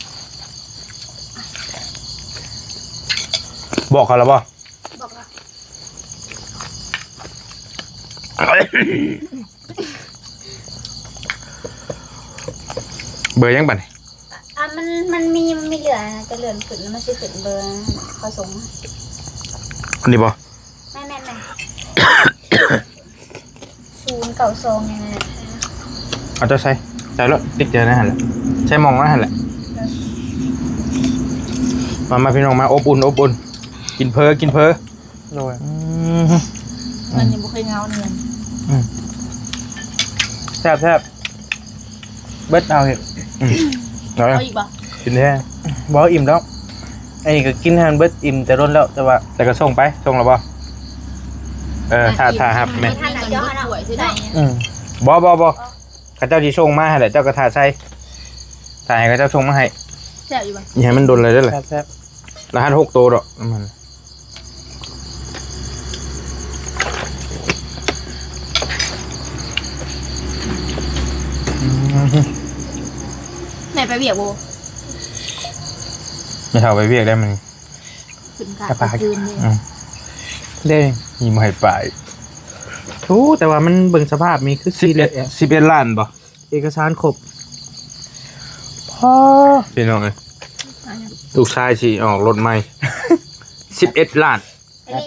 ບອກເຂົາລະບໍ່? ບອກລະ. ເບີຫຍັງບັດນີ້? ອ່ະ ມັນ ມັນມີ ມັນມີເຫຼືອນະ ຈະເລື່ອນຂຶ້ນ ມັນຊິຂຶ້ນເບີເຂົາສົ່ງມາ. ອັນນີ້ບໍ່? ແມ່ນໆໆ. ສູນເກົ້າສອງ ຫຍັງນັ້ນນະ. ເອົາເຈົ້າໃສ່ ໃສ່ໂລດ ຕິກໃສ່ນັ້ນຫັ້ນແຫຼະ ໃສ່ໝ່ອງນັ້ນຫັ້ນແຫຼະ. ເອີ ມາ ມາ ພີ່ນ້ອງມາ ອົບອຸ່ນ ອົບອຸ່ນ ກິນເພີ ກິນເພີ. ໂດຍ ອືມ ມັນຍັງບໍ່ເຄີຍເຫງົາເນາະ. ອືມ ແຊບ ແຊບ. ເບິດເອົາເຮັດ ອືມ ເອົາ ເອົາອີກບໍ່? ກິນແທ້ ບໍ່ ອີ່ມແລ້ວ ອັນນີ້ກໍກິນໃຫ້ມັນເບິດ ອີ່ມແຕ່ດົນແລ້ວ ແຕ່ວ່າ ແລ້ວກໍສົ່ງໄປ ສົ່ງແລ້ວບໍ່? ເອີ ຖ້າ ຖ້າຮັບແມ່ນ ອືມ ບໍ່ ບໍ່ ບໍ່ ເຂົາເຈົ້າຊິສົ່ງມາຫັ້ນແຫຼະ ເຈົ້າກໍຖ້າໃສ່ ຖ້າໃຫ້ເຂົາເຈົ້າສົ່ງມາໃຫ້ ແຊບຢູ່ບໍ່? ຢ່າໃຫ້ມັນດົນເລີຍເດີ ແຊບ ແຊບ ລະຫັດຫົກໂຕດອກ ແມ່ໄປວຽກບໍ່? ແມ່ເຖົ້າໄປວຽກໄດ້ມື້ນີ້ ຂຶ້ນກະ ສະບາຍ ຄືນນີ້ ອືມ ເດ້ ມີບໍ່ໃຫ້ໄປ ໂອ້ ແຕ່ວ່າມັນເບິ່ງສະພາບນີ້ຄື ສິບເອັດ ສິບເອັດລ້ານບໍ່? ເອກະສານຄົບ ພໍ່ ພີ່ນ້ອງເອີຍ ລູກຊາຍຊິອອກລົດໃໝ່ ສິບເອັດລ້ານ ອັນ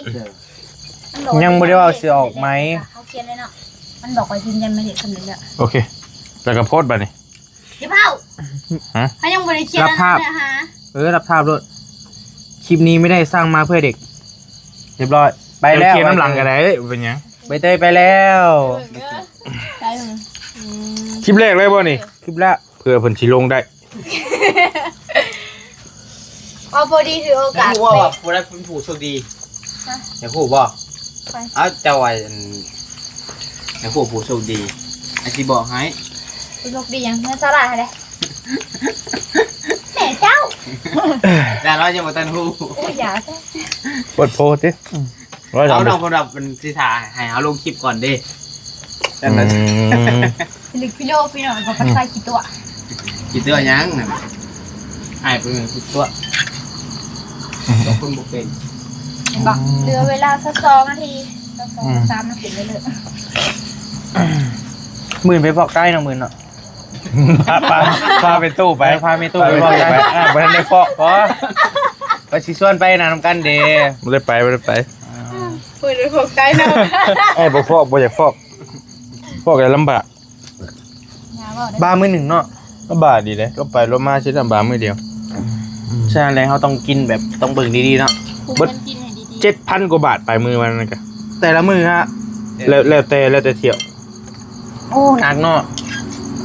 ນີ້ ຍັງບໍ່ໄດ້ເວົ້າຊິອອກໃໝ່ ເຂົາຂຽນເລີຍເນາະ ມັນບອກວ່າຢືນຢັນໝາຍເລກສຳເລັດແລ້ວ ໂອເຄ ແລ້ວກໍໂພສບັດນີ້ ຢ່າເຝົ້າ ຮະ ເຂົາຍັງບໍ່ໄດ້ຂຽນ ຮັບພາບ ເອີ ຮັບພາບໂລດ ຄລິບນີ້ໄມ່ໄດ້ສ້າງມາເພື່ອເດັກ ຮຽບຮ້ອຍ ໄປແລ້ວ ຂຽນນຳຫຼັງກໍໄດ້ ເປັນຫຍັງ? ໃບເຕີຍໄປແລ້ວ ເອີ ໃຊ່ ອືມ ຄລິບແລກເລີຍບໍ່ນີ້? ຄລິບແລກ ເພື່ອເພິ່ນຊິລົງໄດ້ ເອົາພໍດີຖືໂອກາດ ຢາກຮູ້ບໍ່ວ່າຜູ້ໃດເປັນຜູ້ໂຊກດີ? ຮະ? ຢາກຮູ້ບໍ່? ໃຜ? ເອົາ ເຈົ້າ ອັນ ຢາກຮູ້ຜູ້ໂຊກດີ ອ້າຍຊິບອກໃຫ້ ຜູ້ໂຊກດີຫຍັງ? ເຮືອນສາລາຫັ້ນແຫຼະ ແມ່ເຈົ້າ ຢ້ານວ່າຍັງບໍ່ທັນຮູ້ ໂອ້ຍ ຢ່າຊະ ໂພດໂພດຕິ ອືມ ເອົາ ນ້ອງເພິ່ນວ່າເພິ່ນຊິຖ້າໃຫ້ເຮົາລົງຄລິບກ່ອນເດ້ ອືມ ພິລຶກພິໂລ ພີ່ນ້ອງ ກໍພັດໄຊຂີ້ຕົວະ ອືມ ຂີ້ຕົວະຫຍັງນັ້ນ ອ້າຍເພິ່ນຂີ້ຕົວະ ອືມ ຄົນບໍ່ເປັນ ເຫັນບໍ່? ອືມ ເຫຼືອເວລາຊາວສອງນາທີ ຊາວສອງ ອືມ ຊາວສາມນາທີເລີຍ ມື້ອື່ນໄປຟອກໄຕເນາະ ມື້ອື່ນເນາະ ພາ ພາ ພາແມ່ຕູ້ໄປ ເອີ ພາແມ່ຕູ້ໄປ ໄປ ໄປ ໄປ ອ່າ ບໍ່ທັນໄດ້ຟອກ ບໍ່ ວ່າຊິຊວນໄປນຳກັນເດ້ ບໍ່ໄດ້ໄປ ບໍ່ໄດ້ໄປ ອ່າ ເປີດໄປຟອກໄຕເນາະ ອ້າຍບໍ່ຟອກ ບໍ່ຢາກຟອກ ຟອກແລ້ວລຳບາກ ຢ່າເວົ້າເດີ ບາມື້ໜຶ່ງເນາະ ລຳບາກດີເດ້ ລົງໄປລົງມາຊິລຳບາກມື້ດຽວ ອືມ ສະນັ້ນແຫຼະ ເຮົາຕ້ອງກິນແບບ ຕ້ອງເບິ່ງດີໆເນາະ ເບິດເຈັດພັນກວ່າບາດໄປມື້ວັນນັ້ນກະ ແຕ່ລະມື້ຮະ ແລ້ວ ແລ້ວແຕ່ ແລ້ວແຕ່ທ່ຽວ ໂອ້ ໜັກເນາະ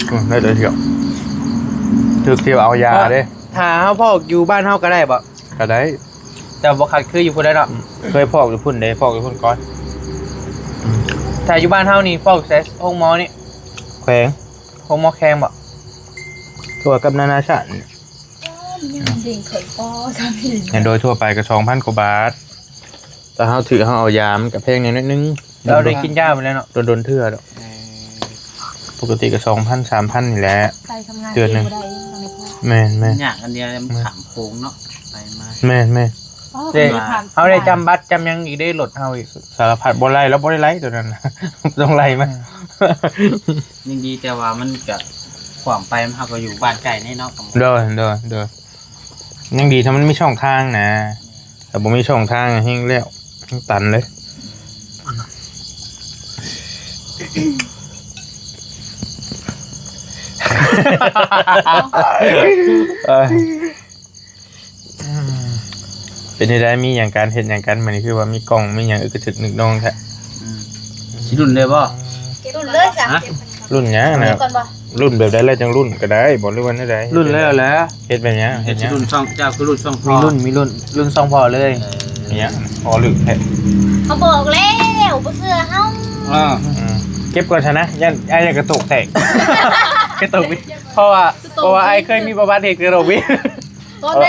ອືມ ແລ້ວແຕ່ທ່ຽວ ຖືກທ່ຽວເອົາຢາເດ້ ຖ້າເຮົາຟອກຢູ່ບ້ານເຮົາກໍໄດ້ບໍ່? ກໍໄດ້ ແຕ່ບໍ່ຄັກຄືຢູ່ພຸ້ນແຫຼະເນາະ ອືມ ເຄີຍຟອກຢູ່ພຸ້ນເດ້ ຟອກຢູ່ພຸ້ນກ່ອນ ອືມ ຖ້າຢູ່ບ້ານເຮົານີ້ຟອກໃສ ໂຮງໝໍນີ້? ແຂວງ ໂຮງໝໍແຂວງບໍ່? ທົ່ວກັບນານາຊາດນີ້ ອໍ ມັນຍັງເດ້ງເຂີນພໍຊະນີ້ ແມ່ນ ໂດຍທົ່ວໄປກໍສອງພັນກວ່າບາດ ແຕ່ເຮົາຖືກເຮົາເອົາຢາ ມັນກະແພງແດ່ໜ້ອຍໜຶ່ງ ເຮົາໄດ້ກິນຢາໄປແລ້ວເນາະ ດົນໆເທື່ອດອກ ເອີ ປົກກະຕິກະສອງພັນ ສາມພັນນີ້ແຫຼະ ໄປທຳງານເດືອນໜຶ່ງ ເອງບໍ່ໄດ້ ແມ່ນໆ ຍາກອັນດຽວ ມັນຂ້າມໂຂງເນາະ ໄປມາ ແມ່ນໆ ເດ້ ເຮົາໄດ້ຈຳບັດຈຳຫຍັງອີກເດ້ ລົດເຮົາອີກ ສາລະພັດ ບໍ່ໄລ່ ລາວບໍ່ໄດ້ໄລ່ໂຕນັ້ນ ຕ້ອງໄລ່ມັນ ອືມ ຍັງດີແຕ່ວ່າມັນກະຂວາມໄປ ເຮົາກໍຢູ່ບ້ານໃກ້ນີ້ເນາະ ໂດຍ ໂດຍ ໂດຍ ຍັງດີຖ້າມັນມີຊ່ອງທາງນະ ຖ້າບໍ່ມີຊ່ອງທາງແຮງແລ້ວ ແຮງຕັນເລີຍ ເອີ ເປັນຈັ່ງໃດ ມີຫຍັງການເຮັດຫຍັງກັນ ມື້ນີ້ຄືວ່າມີກ້ອງມີຫຍັງ ອຶກກະທຶກນຶກນອງແທ້ ອືມ ຊິລຸ້ນເລີຍບໍ່? ລຸ້ນເລີຍຈ້ະ ລຸ້ນຫຍັງນະ? ລຸ້ນແບບໃດລະຈັ່ງລຸ້ນກໍໄດ້ບໍ່ ຫຼືວ່າແນວໃດ? ລຸ້ນແລ້ວແຫຼະ ເຮັດແບບຫຍັງ? ເຮັດຫຍັງ? ລຸ້ນຊ່ອງ ເຈົ້າຄືລຸ້ນຊ່ອງພໍ່ ມີລຸ້ນ ມີລຸ້ນ ລຸ້ນຊ່ອງພໍ່ເລີຍ ເອີ ຫຍັງພໍລຶກແທ້ ເຂົາບອກແລ້ວ ບໍ່ເຊື່ອເຮົາ ເອີ ເກັບກ່ອນຊະນະ ຢ້ານ ຢ້ານກະໂຕກແຕກ ກະໂຕກ ເພາະວ່າ ເພາະວ່າອ້າຍເຄີຍມີປະຫວັດເຮັດກະໂຕກ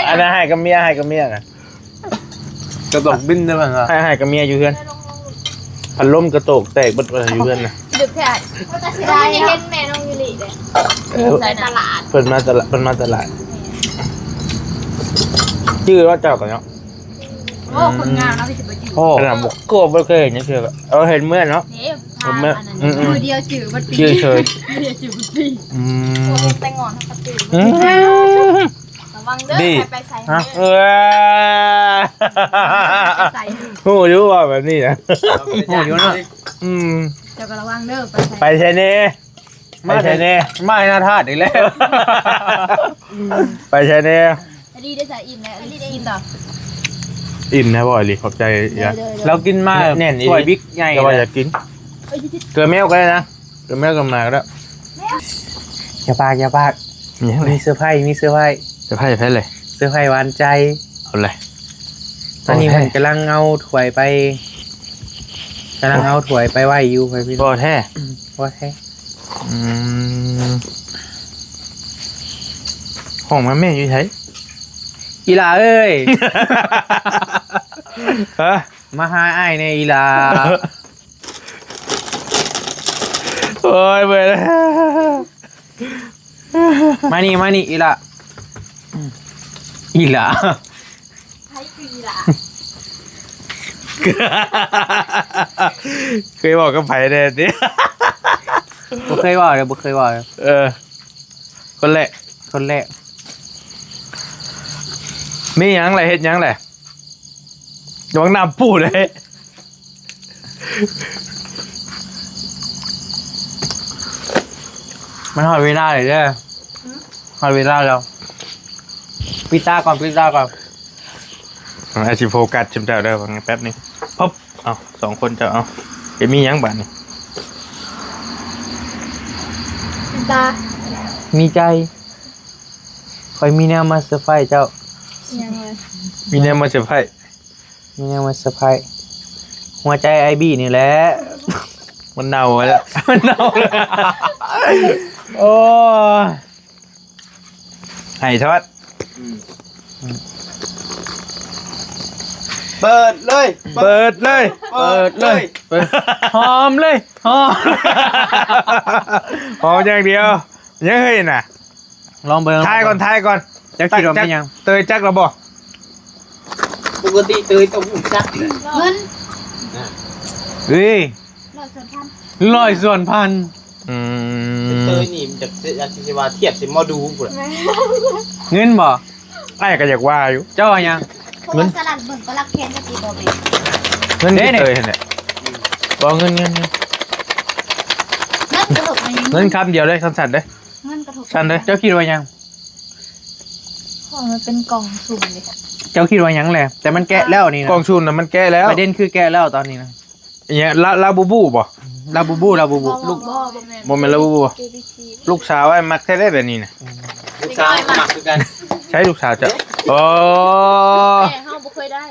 ອັນນັ້ນໃຫ້ກັບເມຍ ໃຫ້ກັບເມຍນະ ກະໂຕກບິນເດີ ເພິ່ນວ່າ ໃຫ້ ໃຫ້ກັບເມຍຢູ່ເຮືອນ ພັດລົມກະໂຕກແຕກເບິດວ່າຢູ່ເຮືອນນະ ດຶກແທ້ ເພິ່ນມາຕະຫຼາດ ເພິ່ນມາຕະຫຼາດ ຈື່ວ່າເຈົ້າກໍເນາະ ໂອ້ ຄົນງາມເນາະ ຄືຊິບໍ່ຈື່ ໂອ້ ຂະໜາດບໍ່ ກໍບໍ່ເຄີຍເຫັນຈັກເທື່ອ ເອີ ເຫັນເມື່ອເນາະ ເດ້ ມື້ດຽວຈື່ເບິດປີ ຈື່ເຊີຍ ມື້ດຽວຈື່ເບິດປີ ອືມ ແຕ່ງງອນເຮົາກໍຈື່ ອືມ ລະວັງເດີ ໃຜໄປໃສ ຮະ ເອີ ໄປໃສ ຮູ້ຢູ່ວ່າແບບນີ້ນະ ຮູ້ຢູ່ເນາະ ອືມ ເຈົ້າກໍລະວັງເດີ ໄປໃສ ໄປໃສແດ່ ໄປໃສແດ່ ມາໃນນາທາດອີກແລ້ວ ໄປໃສແດ່ ອັນນີ້ໄດ້ສາ ອີ່ມແລ້ວ ອີ່ມດອກ ອີ່ມແນ່ບໍ່ ອີ່ຫຼີ ຂອບໃຈ ເດີ ເດີ ເດີ ລາວກິນມາ ແໜ້ນອີ່ຫຼີ ຖ້ວຍບິກໃຫຍ່ ແຕ່ວ່າຢາກກິນ ເກືອແມວກໍໄດ້ນະ ເກືອແມວກັບໝາກໍໄດ້ ຢ່າປາກ ຢ່າປາກ ມີຫຍັງເລີຍ? ມີເຊີໄພ ມີເຊີໄພ ເຊີໄພໃຜເລີຍ? ເຊີໄພຫວານໃຈ ເອົາເລີຍ. ຕອນນີ້ເພິ່ນກຳລັງເອົາຖ້ວຍໄປ ກຳລັງເອົາຖ້ວຍໄປໄວ້ຢູ່ ພໍ່ແທ້ ອືມ ບໍ່ແທ້ ອືມ ຮ້ອງມາແມ່ ຢູ່ໃສ? ອີ່ຫຼ້າເອີຍ ຮະ? ມາຫາອ້າຍແດ່ ອີ່ຫຼ້າ. ໂອ້ຍ ເມື່ອຍແລ້ວ. ມານີ້ ມານີ້ ອີ່ຫຼ້າ ອີ່ຫຼ້າ ໃຜຄືອີ່ຫຼ້າ? ເຄີຍເວົ້າກັບໃຜແດ່ຕິ? ບໍ່ເຄີຍເວົ້າເດ້ ບໍ່ເຄີຍເວົ້າເດ້. ເອີ ຄົນແລກ ຄົນແລກ. ມີຫຍັງແຫຼະ ເຮັດຫຍັງແຫຼະ? ລະວັງນ້ຳປູເດ້. ມັນຮອດເວລາແລ້ວເດີ ຮອດເວລາແລ້ວ. ປິດຕາກ່ອນ ປິດຕາກ່ອນ. ອາ ຊິໂຟກັສຊຸມເຈົ້າເດີ ແປັບໜຶ່ງ. ເອົາ ສອງຄົນເຈົ້າ ເອົາ ຈະມີຫຍັງບາດນີ້? ຕາ ມີໃຈ ຂ້ອຍມີແນວມາເຊີໄພເຈົ້າ. ຫຍັງເລີຍ? ມີແນວມາເຊີໄພ ມີຫຍັງມາເຊີໄພ? ຫົວໃຈອ້າຍບີນີ້ແຫຼະ ມັນເນົ່າແລ້ວ ມັນເນົ່າແລ້ວ. ໂອ້ ໄຫ້ທອດ ອືມ ເປີດເລີຍ ເປີດເລີຍ ເປີດເລີຍ ເປີດ ຫອມເລີຍ ຫອມ ຫອມຢ່າງດຽວ. ຍັງເຮີ້ຍນະ ລອງເບິ່ງ ທາຍກ່ອນ ທາຍກ່ອນ. ເຈົ້າຄິດວ່າແມ່ນຫຍັງ? ເຕີຍຈັກແລ້ວບໍ່? ປົກກະຕິເຕີຍຕ້ອງຮູ້ຈັກ ເງິນ ເອີຍ ຮ້ອຍສ່ວນພັນ ຮ້ອຍສ່ວນພັນ. ອືມ ເຕີຍນີ້ມັນຈະ ຈະຊິວ່າທຽບໃສ່ໝໍດູພຸ້ນລະ. ເງິນບໍ່? ອ້າຍກໍຢາກວ່າຢູ່. ເຈົ້າວ່າຫຍັງ? ເງິນ ສະຫຼັດເບິ່ງກໍລັກແຄນກໍຊິບໍ່ແມ່ນ ເງິນ ເດ້ ເຕີຍຫັ້ນແຫຼະ. ບໍ່ ເງິນ ເງິນ ເງິນ ເງິນກະທົບມາຍັງ ເງິນຄຳດຽວເດ້ ສັ້ນໆເດ້. ເງິນກະທົບ ຊັ້ນເດີ. ເຈົ້າຄິດວ່າຫຍັງ? ຂອງມັນເປັນກ່ອງສຸ່ມເດ້. ເຈົ້າຄິດວ່າຫຍັງແຫຼະ? ແຕ່ມັນແກະແລ້ວນີ້ນະ. ກ່ອງສຸ່ມນະມັນແກະແລ້ວ. ປະເດັນຄືແກະແລ້ວຕອນນີ້ນະ. ອີຫຍັງ? ລາ ລາບູບູບໍ່? ລາບູບູ ລາບູບູ. ລູກ ບໍ່ ບໍ່ແມ່ນ ບໍ່ແມ່ນລາບູບູ. ເຈບີທີ ລູກສາວອ້າຍມັກແທ້ໆແບບນີ້ນະ. ອືມ ລູກສາວມັກຄືກັນ. ໃຊ້ລູກສາວເຈົ້າ. ໂອ້ ແຕ່ເຮົາບໍ່ເຄີຍໄດ້.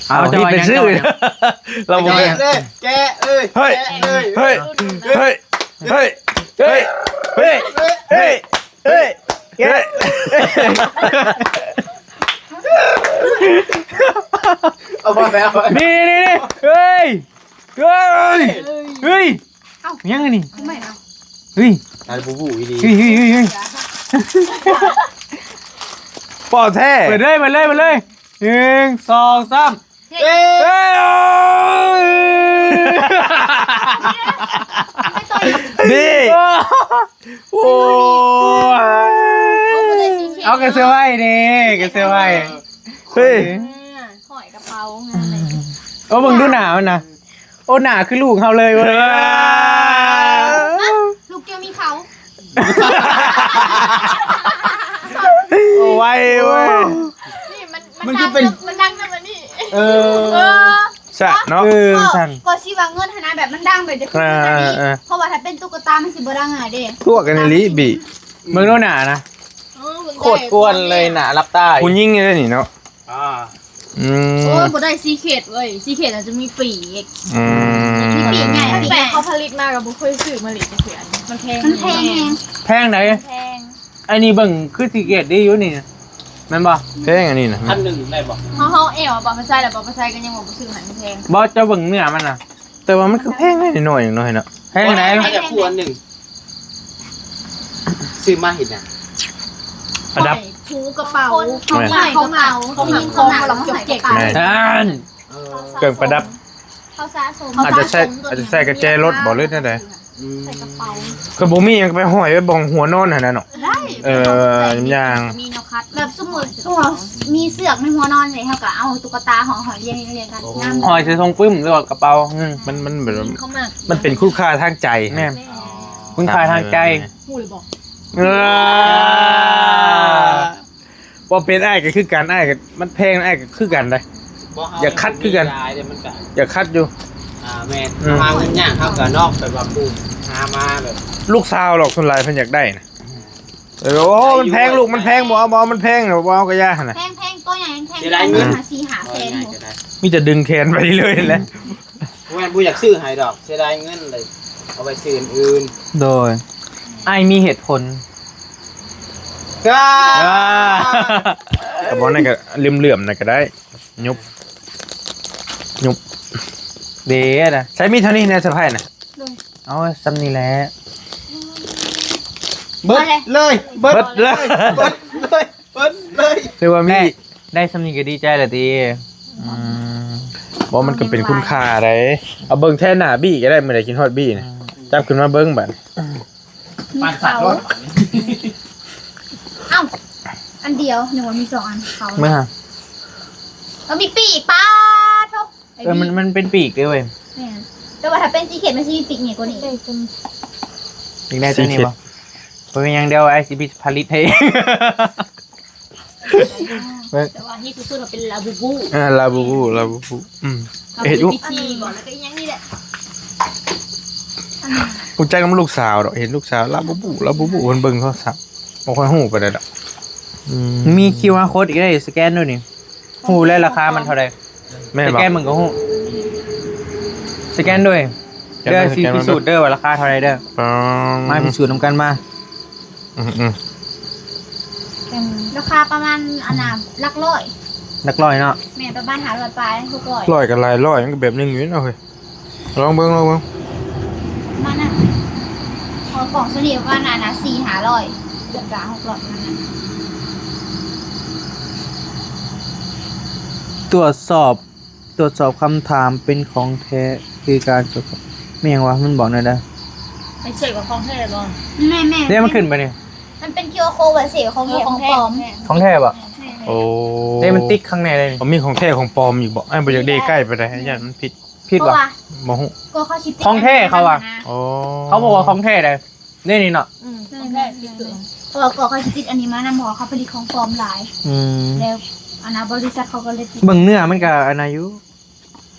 ເອົາ ເຈົ້າວ່າຫຍັງ? ລາວບໍ່ເຄີຍ ແກະເລີຍ ແກະເລີຍ ເຮີ້ຍ ເຮີ້ຍ ເຮີ້ຍ ເຮີ້ຍ ເຮີ້ຍ ເຮີ້ຍ ເຮີ້ຍ ເຮີ້ຍ ເຮີ້ຍ ເຮີ້ຍ ເຮີ້ຍ ເຮີ້ຍ ເອົາມາແລ້ວ ນີ້ ນີ້ ນີ້ ເຮີ້ຍ ເຮີ້ຍ ເຮີ້ຍ ເອົ້າ ຫຍັງອັນນີ້? ຄືໃໝ່ເນາະ ເຮີ້ຍ ຕາຍບູບູອີ່ຫຼີ ເຮີ້ຍ ເຮີ້ຍ ເຮີ້ຍ ເຮີ້ຍ ເປົ່າແທ້ ເປີດເລີຍ ເປີດເລີຍ ເປີດເລີຍ ໜຶ່ງ ສອງ ສາມ ເຢ້ ເຢ້ ນີ້ ໂອ້ຍ ເອົາກະເສືອໄວ້ເດ້ ກະເສືອໄວ້ ເຮີ້ຍ ຫ້ອຍກະເປົາ ໂອ້ ເບິ່ງດູໜ້າມັນນະ. ໂອ້ ໜ້າຄືລູກເຮົາເລີຍເວີຍ ເອີ ລູກເຈົ້າມີເຂົາ ໂອ້ ໄວເວີຍ ນີ້ມັນ ມັນ ມັນຄືເປັນ ມັນດັງນຳອັນນີ້ ເອີ ເອີ ສະເນາະ ເອີ ມັນສັ່ນ ກໍຊິວ່າເງິນຫັ້ນນະ ແບບມັນດັງແບບຈະຄືອັນນີ້ ເອີ ເອີ ເພາະວ່າຖ້າເປັນຕຸກກະຕາມັນຊິບໍ່ດັງຫຍັງເດ້ ຕົວະກັນອີ່ຫຼີບີ ເບິ່ງດູໜ້ານະ ເອີ ໂຄດກວນເລີຍ ໜ້າຫຼັບຕາ ຜູ້ຍິງເລີຍນີ້ເນາະ. ອ່າ ອືມ ໂອ້ຍ ບໍ່ໄດ້ຊີເຄດເວີຍ ຊີເຄດອາດຈະມີປີກ ອືມ ມີປີກໃຫຍ່ ປີກໃຫຍ່ ເຂົາຜະລິດມາກໍບໍ່ເຄີຍຊື້ມາຫຼິ້ນຈັກເທື່ອ ມັນແພງ ມັນແພງແຮງ ແພງໃດ ແພງ ອັນນີ້ເບິ່ງຄືຊີເຄດດີຢູ່ນີ້ ແມ່ນບໍ່? ແພງອັນນີ້ນະ ພັນໜຶ່ງໄດ້ບໍ່? ເຮົາ ເຮົາແອວບໍ່ໄປໃສ່ແລ້ວ ບໍ່ໄປໃສ່ກໍຍັງວ່າບໍ່ຊື້ໃຫ້ ມັນແພງ ບໍ່ ເຈົ້າເບິ່ງເນື້ອມັນນະ ແຕ່ວ່າມັນຄືແພງເດ້ ໜ້ອຍໆ ໜ້ອຍເນາະ ແພງໃດ ອາດຈະຜູ້ອັນໜຶ່ງ ຊື້ມາເຮັດຫຍັງ? ປະດັບ ຫອຍ ຜູກະເປົາ ຂອງໃໝ່ ຂອງເກົ່າ ຂອງຍິງຂອງເກົ່າ ແມ່ນ ເຄື່ອງປະດັບ ເຂົາສະສົມ ອາດຈະໃສ່ ອາດຈະໃສ່ກະແຈລົດບໍ່ ຫຼືແນວໃດ? ອືມ ໃສ່ກະເປົາ ຄືບໍ່ມີຫຍັງໄປຫ້ອຍໄວ້ບ່ອນຫົວນອນຫັ້ນນະເນາະ ໄດ້ ເອີ ຢ່າງ ມີແນວຄັດ ແບບສົມມຸດ ເຮົາມີເຊືອກໃນຫົວນອນເດ ເຮົາກະເອົາຕຸກກະຕາຫ້ອຍ ຫ້ອຍລຽງ ລຽງກັນ ໂອ້ ງາມ ຫ້ອຍໃສ່ຖົງປຶ້ມ ຫຼືວ່າກະເປົາ ອືມ ມັນ ມັນແບບ ມັນເປັນຄຸນຄ່າທາງໃຈ ແມ່ນ ຄຸນຄ່າທາງໃຈ ຮູ້ຫຼືບໍ່? ເອີ ບໍ່ເປັນ ອ້າຍກໍຄືກັນ ອ້າຍກໍມັນແພງ ອ້າຍກໍຄືກັນໄດ໋ ຢາກຄັດຄືກັນ ຢາກຄັດຢູ່ ອ່າ ແມ່ນ ອືມ ເຮົາຫາເງິນຍາກ ເຮົາກໍນອກໄປວ່າປູກຫາມາແບບ ລູກສາວດອກ ສ່ວນຫຼາຍເພິ່ນຢາກໄດ້ນະ. ເອີ ໂອ້ ມັນແພງລູກ ມັນແພງ ບໍ່ເອົາ ບໍ່ເອົາ ມັນແພງ ບໍ່ເອົາກໍຢ່າຫັ້ນນະ. ແພງໆ ໂຕໃຫຍ່ແພງໆ ເສຍດາຍເງິນ ຫາສີ່ຫ້າແສນ ເອົາງ່າຍໆກໍໄດ້ ມີແຕ່ດຶງແຂນໄປເລື້ອຍແຫຼະ. ບໍ່ແມ່ນບໍ່ຢາກຊື້ໃຫ້ດອກ ເສຍດາຍເງິນເລີຍ ເອົາໄປຊື້ອື່ນ. ໂດຍ ອ້າຍມີເຫດຜົນ. ກະ ອ່າ ກະບໍ່ນັ້ນກະເຫຼື້ອມໆ ນັ້ນກະໄດ້ ຍຸບ ຍຸບ ເດ້ນະ. ໃຊ້ມີເທົ່ານີ້ແນ່ ສະພາຍນະ. ໂດຍ ເອົາຊ່ຳນີ້ແຫຼະ ເບິດເລີຍ ເບິດເລີຍ ເບິດເລີຍ ເບິດເລີຍ. ຖືວ່າມີ ໄດ້ ໄດ້ຊ່ຳນີ້ກໍດີໃຈແລ້ວຕິ. ອືມ ບໍ່ ມັນກໍເປັນຄຸນຄ່າໃດ. ເອົາເບິ່ງແທນໜ້າບີ້ກໍໄດ້ ມື້ໃດກິນຮອດບີ້ນະ. ອືມ ຈັບຂຶ້ນມາເບິ່ງບາດ ມີເຂົາ ເອົ້າ ອັນດຽວ ນຶກວ່າມີສອງອັນ ເຂົາ ເບິ່ງຫາ ເອີ ມີປີກ ປາດໂທ້. ເອີ ມັນ ມັນເປັນປີກເດ້ເວີຍ. ແມ່ນ ແຕ່ວ່າຖ້າເປັນຊີເຄັດມັນຊິມີປີກໃຫຍ່ກວ່ານີ້. ຢາກໄດ້ຕົວນີ້ບໍ່? ບໍ່ເປັນຫຍັງ ດຽວອ້າຍຊິຜະລິດໃຫ້ເອງ. ແຕ່ວ່າຮີດສຸດໆ ເປັນລາບູບູ. ອ່າ ລາບູບູ ລາບູບູ. ອືມ ເຮັດຢູ່ ບໍ່ ແລ້ວກໍອີ່ຫຍັງນີ້ແຫຼະ. ຮູ້ຈັກນຳລູກສາວດອກ ເຫັນລູກສາວ ລາບູບູ ລາບູບູ ເພິ່ນເບິ່ງໂທລະສັບ ບໍ່ຄ່ອຍຮູ້ປານໃດດອກ. ອືມ ມີຄິວອາໂຄດອີກເດ້ ສະແກນໂລດນີ້. ຮູ້ແລ້ວລາຄາມັນເທົ່າໃດ. ແມ່ນບໍ່? ສະແກນເບິ່ງກໍຮູ້. ສະແກນໂລດ ເດີ ຊິພິສູດເດີວ່າລາຄາເທົ່າໃດເດີ. ມາພິສູດນຳກັນມາ. ອືມໆ ລາຄາປະມານ ອັນນ່າ ຫຼັກຮ້ອຍ ຫຼັກຮ້ອຍເນາະ. ແມ່ນ ປະມານຫ້າຮ້ອຍປາຍ ຫົກຮ້ອຍ. ຮ້ອຍກໍຫຼາຍຮ້ອຍ ມັນກໍແບບໜຶ່ງຢູ່ເນາະເຮີຍ. ລອງເບິ່ງ ລອງເບິ່ງ ປະມານນັ້ນ. ເອົາ ກອງສ່ວນນີ້ປະມານ ອັນນ່າ ສີ່ຫ້າຮ້ອຍ ເກືອບຈະຫົກຮ້ອຍ ປະມານນັ້ນ. ตรวจสอบ ตรวจสอบคำถามเป็นของแท้ คือการตรวจสอบ แม่นหยังวะ มันบอกแนวใด? ไปเช็คว่าของแท้บ่ แม่นๆ เด้ มันขึ้นไปนี่ มันเป็น QR code ไว้เช็คของแท้ เออ ของแท้ ของปลอม แท้ ของแท้บ่ แม่นๆ โอ้ เด้ มันติ๊กข้างในเลยนี่ มันมีของแท้ของปลอมอีกบ่ อ้ายบ่อยากเด้ใกล้ไปได้ ย้านมันผิด ผิดบ่ เพราะว่า บ่ฮู้ ก็เขาสิติด ของแท้เขาอะ อันนั้นนะ โอ้ เขาบอกว่าของแท้เลย นี่นี่เนาะ ອືມ ຂອງແທ້ຕິດຕົວເອງ ເພາະວ່າກໍເຂົາຊິຕິດອັນນີ້ມານຳ ເພາະວ່າເຂົາຜະລິດຂອງປອມຫຼາຍ ອືມ ແລ້ວອັນນ່າ ບໍລິສັດເຂົາກໍເລີຍຕິດ ເບິ່ງເນື້ອມັນກໍອັນນັ້ນຢູ່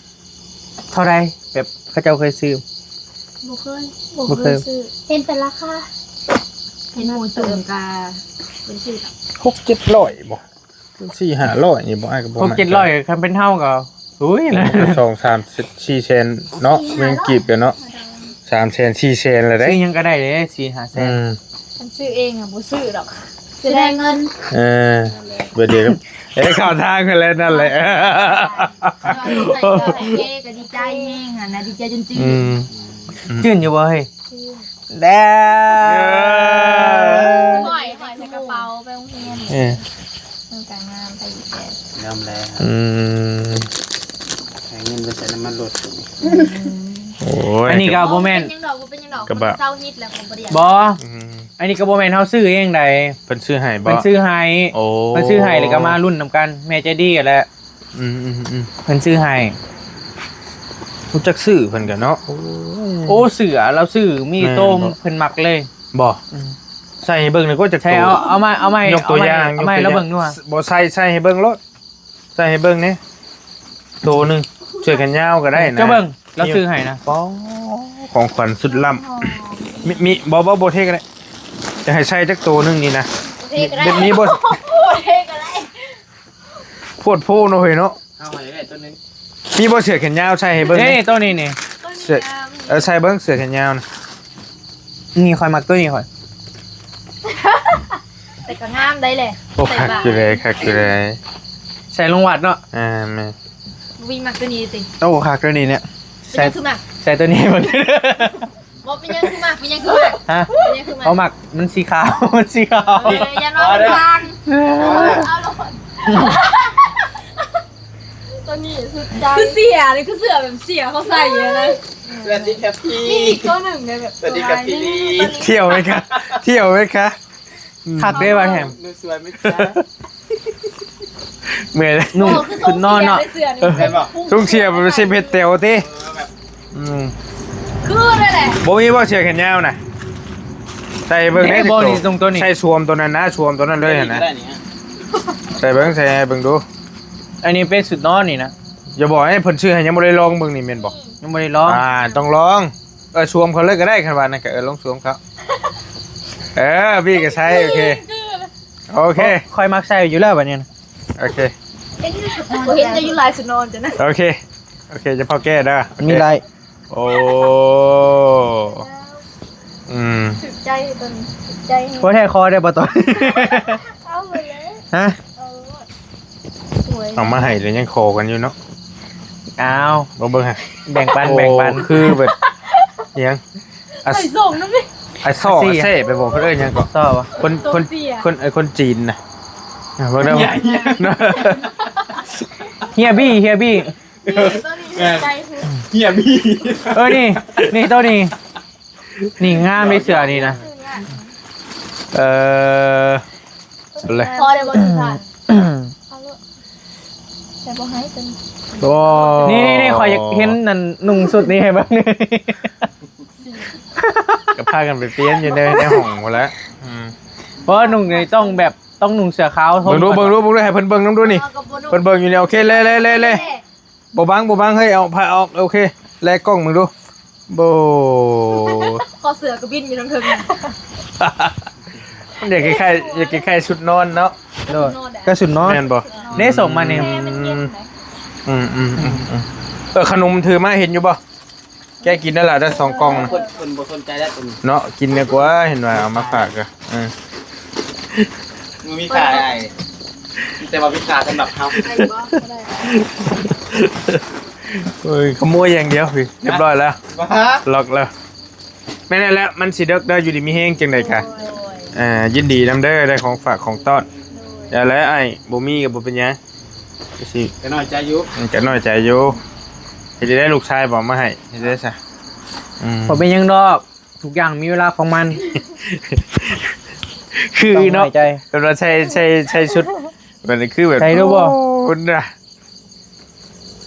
ເທົ່າໃດ ແບບເຂົາເຈົ້າເຄີຍຊື້ ບໍ່ເຄີຍ ບໍ່ເຄີຍ ບໍ່ເຄີຍຊື້ ເຫັນແຕ່ລາຄາ ເຫັນໝູຈຸ່ມກະເປັນຊື້ດອກ ຫົກເຈັດຮ້ອຍບໍ່ ສີ່ຫ້າຮ້ອຍນີ້ບໍ່ ອ້າຍກໍບໍ່ໝັ້ນໃຈ ຫົກເຈັດຮ້ອຍ ຄັນເປັນເຮົາກໍ ໂອ້ຍ ສອງສາມສີ່ແສນເນາະ ເງິນກີບເດີເນາະ ສາມແສນ ສີ່ແສນແລ້ວເດ້ ຊື້ຫຍັງກໍໄດ້ເດ້ ສີ່ຫ້າແສນ ອືມ ຄັນຊື້ເອງອະບໍ່ຊື້ດອກ ເສຍດາຍເງິນ ເອີ ເບິດເດ ເອີ ເຂົ້າທາງກັນແລ້ວນັ້ນແຫຼະ ເອີ ກໍດີໃຈແຮງຫັ້ນນະ ດີໃຈຈົນຈືນ ອືມ ຈືນຢູ່ບໍ່ເຮີ້ຍ? ແດ່ ຫ້ອຍ ຫ້ອຍໃສ່ກະເປົາໄປໂຮງຮຽນ ເອີ ມັນກະງາມໄປອີກແລ້ວ ຍອມແລ້ວ ອືມ ໃຫ້ເງິນໄປໃສ່ນ້ຳມັນລົດ ໂອ້ຍ ອັນນີ້ກໍບໍ່ແມ່ນ ບໍ່ເປັນຫຍັງດອກ ບໍ່ເປັນຫຍັງດອກ ກະບະ ເຊົາຮິດແລ້ວກໍບໍ່ໄດ້ ບໍ່ ອືມ ອັນນີ້ກໍບໍ່ແມ່ນເຮົາຊື້ເອງໃດ ເພິ່ນຊື້ໃຫ້ບໍ່ ເພິ່ນຊື້ໃຫ້ ໂອ້ ເພິ່ນຊື້ໃຫ້ ແລ້ວກໍມາລຸ້ນນຳກັນ ແມ່ໃຈດີຫັ້ນແຫຼະ ອືມໆໆ ເພິ່ນຊື້ໃຫ້ ຮູ້ຈັກຊື່ເພິ່ນກະເນາະ ໂອ້ຍ ໂອ້ ເສື້ອລາວຊື້ມີ ແມ່ນ ໂຕ ບໍ່ ເພິ່ນມັກເລີຍ ບໍ່ ອືມ ໃສ່ໃຫ້ເບິ່ງໜ່ອຍກໍຈັກໂຕ ໃສ່ ເອົາ ເອົາມາ ເອົາມາ ຍົກຕົວຢ່າງ ເອົາມາ ເອົາມາ ແລ້ວເບິ່ງດູ ບໍ່ໃສ່ ໃສ່ໃຫ້ເບິ່ງໂລດ ໃສ່ໃຫ້ເບິ່ງແດ່ ໂຕໜຶ່ງ ເສື້ອແຂນຍາວກໍໄດ້ນະ ເຈົ້າເບິ່ງ ລາວຊື້ໃຫ້ນະ ປໍ ຂອງຂວັນສຸດລ້ຳ ມີ ມີ ບໍ່ ບໍ່ ບໍ່ເທກໍໄດ້ ຈະໃຫ້ໃສ່ຈັກໂຕໜຶ່ງນີ້ນະ ເທກໍໄດ້ ແບບນີ້ບໍ່ ບໍ່ເທກໍໄດ້ ໂພດໂພເນາະເຮີ້ຍເນາະ ເຮົາໃຫ້ໄດ້ໂຕໜຶ່ງ ມີບໍ່ເສື້ອແຂນຍາວໃສ່ໃຫ້ເບິ່ງ ເດ້ ໂຕນີ້ນີ້ ເສື້ອ ເອີ ໃສ່ເບິ່ງເສື້ອແຂນຍາວນະ ນີ້ຂ້ອຍມັກໂຕນີ້ຂ້ອຍ ແຕ່ກໍງາມໄດ໋ແຫຼະ ໂອ້ ຄັກຢູ່ເດ້ ຄັກຢູ່ເດ້ ໃສ່ລົງວັດເນາະ ອ່າ ແມ່ນ ບໍ່ມີມັກໂຕນີ້ຕິ ໂອ້ ຄັກໂຕນີ້ເນຍ ເປັນຫຍັງຄືມັກ ໃສ່ໂຕນີ້ເບິ່ງ ບໍ່ ເປັນຫຍັງຄືມັກ ເປັນຫຍັງຄືມັກ ຮະ ເປັນຫຍັງຄືມັກ ເພາະມັກ ມັນສີຂາວ ມັນສີຂາວ ເອີ ຢ່ານອນທາງ ເອົາໂລດ ໂຕນີ້ສຸດໃຈ ຄືເສື້ອນີ້ ຄືເສື້ອແບບເສື້ອເຂົາໃສ່ຢູ່ນະ ສະຫວັດດີຄັບພີ່ ມີອີກໂຕໜຶ່ງເດ້ແບບ ສະຫວັດດີຄັບພີ່ ທ່ຽວໄໝຄະ ທ່ຽວໄໝຄະ ອືມ ຄັກເດ້ວ່າແຮມ ໜູສວຍໄໝຄະ ເມື່ອຍ ນຸ່ງ ໂອ້ ຄື ຄືນອນເນາະ ເສື້ອນີ້ ເອີ ແມ່ນບໍ່ ທຸງເສື້ອໄປເຮັດແຕວຕິ ເອີ ແບບ ອືມ ຄືນັ້ນແຫຼະ ບໍ່ມີບໍ່ເສື້ອແຂນຍາວນະ ໃສ່ເບິ່ງເດ້ ເດ້ບໍ່ນີ້ ຕົງໂຕນີ້ ໃສ່ຊວມໂຕນັ້ນນະ ຊວມໂຕນັ້ນເລີຍຫັ້ນນະ ໃສ່ເບິ່ງ ໃສ່ໃຫ້ເບິ່ງດູ ອັນນີ້ເປັນຊຸດນອນນີ້ນະ ຢ່າບອກໃຫ້ເພິ່ນຊື້ໃຫ້ ຍັງບໍ່ໄດ້ລອງເບິ່ງນີ້ແມ່ນບໍ່? ຍັງບໍ່ໄດ້ລອງ ອ່າ ຕ້ອງລອງ. ເອີ ຊວມເຂົາເລີຍກໍໄດ້ ຄັນວ່ານັ້ນກໍ ເອີ ລອງຊວມເຂົາ. ເອີ ບີກໍໃຊ້ ໂອເຄ ໂອເຄ ຂ້ອຍມັກໃຊ້ຢູ່ແລ້ວບັດນີ້ນະ. ໂອເຄ ບໍ່ເຫັນຈະຢູ່ຫຼາຍສຸດນອນຈ້ະນະ. ໂອເຄ ໂອເຄ ຈະພໍແກ້ເດີ ມີຫຼາຍ. ໂອ້ ອືມ ຖືກໃຈຕົວນີ້ ຖືກໃຈແຮງ. ບໍ່ແທ້ຂໍໄດ້ບໍ່ຕອນ? ເອົາໄປເລີຍ ຮະ? ເອົາໂລດ ສວຍ ເອົາມາໃຫ້ແລ້ວຍັງຂໍກັນຢູ່ເນາະ. ອ້າວ ບໍ່ເບິ່ງຫະ ແບ່ງປັນ ໂອ້ ແບ່ງປັນ ຄືແບບ ອີຫຍັງ ອາ ໄອ້ສົ່ງນຳນີ້ ອາຊໍ ອາເຊ ອາເຊ ໄປບອກເພິ່ນເອີ້ນຫຍັງເກາະ? ຊໍບໍ່? ຄົນ ຄົນ ຄົນ ເອີ ຄົນຈີນນະ ເບິ່ງເດີ ເຮຍບີ ເຮຍບີ. ເອີ ໂຕນີ້ໃຈພຸ້ນ ເຮຍບີ ເອີ ນີ້ ນີ້ໂຕນີ້ ນີ້ງາມເດ້ເສື້ອນີ້ນະ. ເອີ ເອົາເລີຍ ພໍໄດ້ບໍ່ທີ່ຜ່ານ? ເອົາໂລດ ແຕ່ບໍ່ໃຫ້ເປັນ ໂອ້ ນີ້ໆໆ ຂ້ອຍຢາກເຫັນນັ້ນ ນຸ່ງຊຸດນີ້ໃຫ້ເບິ່ງ. ກໍພາກັນໄປປ່ຽນຢູ່ໃນ ໃນຫ້ອງພຸ້ນແຫຼະ. ອືມ ເພາະວ່ານຸ່ງນີ້ຕ້ອງແບບ ຕ້ອງນຸ່ງເສື້ອຂາວ ເບິ່ງດູ ເບິ່ງດູ ເບິ່ງດູ ໃຫ້ເພິ່ນເບິ່ງນຳດູນີ້ ເອີ ກໍບໍ່ນຸ່ງ ເພິ່ນເບິ່ງຢູ່ນີ້. ໂອເຄ ແລ ແລ ແລ ແລ ບໍ່ບັງ ບໍ່ບັງ ເຮີ້ຍ ເອົາຜ້າອອກ ໂອເຄ ແລກ້ອງເບິ່ງດູ. ໂອ້ ຄໍເສື້ອກໍບິນຢູ່ທາງເທິງ. ມັນຢາກຄ້າຍໆ ຢາກຄ້າຍໆຊຸດນອນເນາະ. ໂດຍ ຊຸດນອນ ກໍຊຸດນອນ ແມ່ນບໍ່? ເດ້ ສົ່ງມານີ້ ແມ່ມັນເຢັນໄດ໋. ອືມໆໆໆ ເອີ ຂະໜົມຖືມາເຫັນຢູ່ບໍ່? ແກະກິນໄດ້ລະ ໄດ້ສອງກ່ອງນະ. ເພິ່ນ ເພິ່ນບໍ່ສົນໃຈແລ້ວຕົວນີ້ເນາະ. ກິນດີກວ່າ ເຫັນວ່າເອົາມາຝາກກະ ເອີ ບໍ່ມີຂາຍ ແຕ່ວ່າມີຂາຍສຳລັບເຮົາ. ໂອ້ຍ ຂະໂມຍຢ່າງດຽວ ຮຽບຮ້ອຍແລ້ວ ລັອກແລ້ວ. ແມ່ນແລ້ວ ມັນຊິເດິກເດີ ຢູ່ດີມີແຮງ ຈັ່ງໃດກະ ໂດຍ ເອີ ຍິນດີນຳເດີ ໄດ້ຂອງຝາກຂອງຕ້ອນ. ໂດຍ ແລ້ວອ້າຍບໍ່ມີກໍບໍ່ເປັນຫຍັງ ກໍຊິ ກໍນ້ອຍໃຈຢູ່ ກໍນ້ອຍໃຈຢູ່. ເຮັດໄດ້ລູກຊາຍບໍ່ມາໃຫ້ ເຮັດໄດ້ຊະ. ອືມ ບໍ່ເປັນຫຍັງດອກ ທຸກຢ່າງມີເວລາຂອງມັນ. ຄືເນາະ ຕ້ອງໃຫ້ໃຈ ເວລາໃສ່ ໃສ່ ໃສ່ຊຸດ ມັນຄືແບບ ໃສ່ຮູ້ບໍ່? ໂອ້ ນະ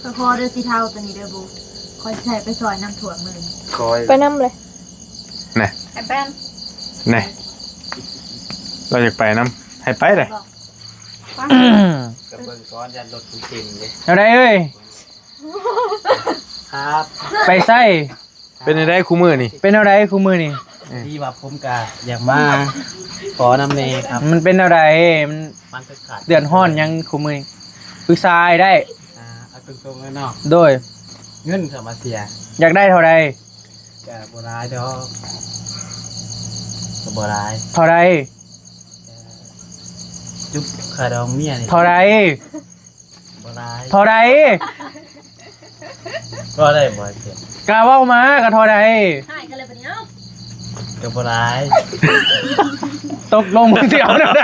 ຂ້ອຍຂໍເດີສີເທົາຕົວນີ້ເດີບຸ ຂ້ອຍຊິໃສ່ໄປຊ່ອຍນ້ຳຖ້ວມມື້ນີ້. ຂ້ອຍ ໄປນຳເລີຍ ນະ ໃຫ້ໄປນຳ ນະ ລາວຢາກໄປນຳ ໃຫ້ໄປເດ້. ໄປ ກໍເບິ່ງກ່ອນ ຢ້ານລົດມັນເຕັມເດ້. ແນວໃດເອີຍ? ຄັບ ໄປໃສ? ເປັນແນວໃດຄູ່ມື້ນີ້? ເປັນແນວໃດຄູ່ມື້ນີ້? ເອີ ດີວ່າ ຜົມກະຢາກມາຂໍນຳແດ່ຄັບ. ມັນເປັນແນວໃດ? ມັນ ມັນຄືຂາດ ເດືອດຮ້ອນຫຍັງຄູ່ມື້ນີ້? ປຶກສາອ້າຍໄດ້. ອ່າ ເອົາຕົງໆເລີຍເນາະ. ໂດຍ ເງິນເຂົ້າມາເສຍ ຢາກໄດ້ເທົ່າໃດ? ກະບໍ່ຫຼາຍດອກ ກະບໍ່ຫຼາຍ. ເທົ່າໃດ? ກະຈຸບຄ່າດອງເມຍນີ້. ເທົ່າໃດ? ບໍ່ຫຼາຍ. ເທົ່າໃດ? ພໍໄດ້ບໍ່? ກະເວົ້າມາ ກະເທົ່າໃດ? ໃຫ້ກັນເລີຍບັດນີ້ ເອົ້າ ກະບໍ່ຫຼາຍ. ຕົກລົງ ມຶງຊິເອົາແນວໃດ?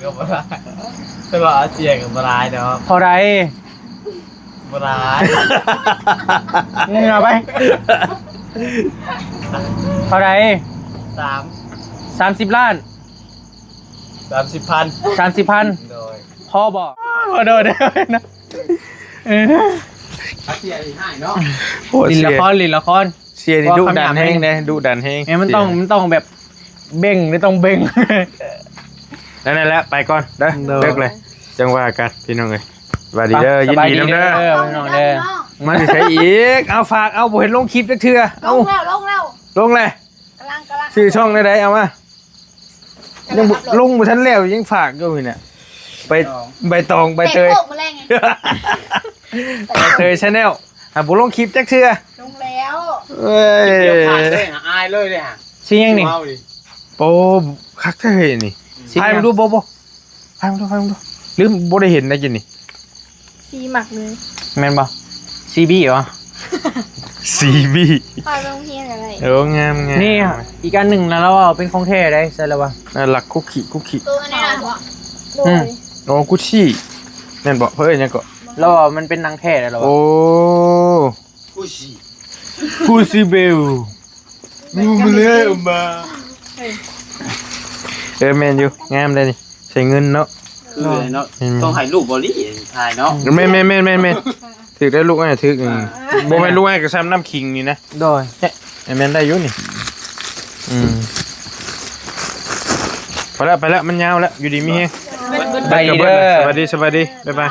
ກະບໍ່ຫຼາຍ ແຕ່ວ່າເອົາເສຍກະບໍ່ຫຼາຍດອກ. ເທົ່າໃດ? ບໍ່ຫຼາຍ. ມຶງເອົາໄປ. ເທົ່າໃດ? ສາມ ສາມສິບລ້ານ. ສາມສິບພັນ. ສາມສິບພັນ. ໂດຍ ພໍບໍ່? ຂໍໂທດເດີ. ເອີ ອາເຊຍນີ້ຮ້າຍເນາະ. ໂອ້ ຫຼິ້ນລະຄອນ ເຊຍ ຫຼິ້ນລະຄອນ. ເຊຍນີ້ດຸດັນແຮງເດ້ ດຸດັນແຮງ. ແມ່ນ ມັນຕ້ອງ ເຊຍ ມັນຕ້ອງແບບເບັ່ງເດ້ ຕ້ອງເບັ່ງ. ນັ້ນແຫຼະ ໄປກ່ອນເດີ. ໂດຍ ເລີກເລີຍ ຈັ່ງວ່າກັນພີ່ນ້ອງເອີຍ. ສະບາຍດີເດີ ໄປ ຍິນດີນຳເດີ ສະບາຍດີເດີ ພີ່ນ້ອງເດີ. ມາຊິໃສອີກ? ເອົາ ຝາກ ເອົາ ບໍ່ເຫັນລົງຄລິບຈັກເທື່ອ. ເອົ້າ ລົງແລ້ວ ລົງແລ້ວ ລົງແລ້ວ. ກຳລັງ ກຳລັງ ຊື່ຊ່ອງແນວໃດ? ເອົາມາ ກຳລັງ ຍັງບໍ່ ອັບໂຫຼດ ລົງບໍ່ທັນແລ້ວ ຍັງຝາກຢູ່ນີ້ນະ. ໃບຕອງ ໃບຕອງ ໃບເຕີຍ ແຕກໂຄກມື້ແລງນີ້ ໃບເຕີຍ Channel ຫາບໍ່ລົງຄລິບຈັກເທື່ອ. ລົງແລ້ວ ເອີຍ ຄລິບດຽວຂາດເລີຍ ອາຍເລີຍເດ້ຫະ. ຊິຫຍັງນີ້? ໂອ້ ຄັກແທ້ເຮີ້ຍນີ້. ຊິຫຍັງ? ຖ່າຍມາດູ ບໍ່ ບໍ່ ພາມາດູ ພາມາດູ ລືມ ບໍ່ໄດ້ເຫັນໄດ໋ກິນນີ້. ຊີໝາກເລີຍ ແມ່ນບໍ່? ຊີບີບໍ່? ຊີບີ ພາໄປໂຮງຮຽນກໍໄດ້. ໂອ້ ງາມໆ. ນີ້ອີກອັນໜຶ່ງນະ ລາວວ່າເປັນຂອງແທ້ໄດ໋ ໃສ່ແລ້ວວ່າ ເອີ ລັກຄຸກຄິ ຄຸກຄິ ໂຕນັ້ນນະບໍ່? ອືມ ໂອ້ ກຸດຊີ ແມ່ນບໍ່? ເພິ່ນເອີ້ນຫຍັງເກາະ? ລາວວ່າມັນເປັນໜັງແທ້ໄດ໋ ລາວວ່າ ໂອ້ ກູຊີ ກູຊີເບລ ກູເບລມາ. ເອີ ແມ່ນຢູ່ ງາມເດ້ນີ້ ໃຊ້ເງິນເນາະ. ຄືເນາະ ແມ່ນໆ ຕ້ອງໃຫ້ລູກບໍລີຖ່າຍເນາະ. ແມ່ນໆໆໆ ຖືກໄດ້ລູກອ້າຍ ຖືກ ເອີ ບໍ່ແມ່ນລູກອ້າຍກໍຊ້ຳນ້ຳຂີງນີ້ນະ. ໂດຍ ແມ່ນໄດ້ຢູ່ນີ້. ອືມ ໄປແລ້ວ ໄປແລ້ວ ມັນຍາວແລ້ວ ຢູ່ດີມີແຮງ. ໄປດີເດີ ສະບາຍດີ ສະບາຍດີ ບາຍບາຍ.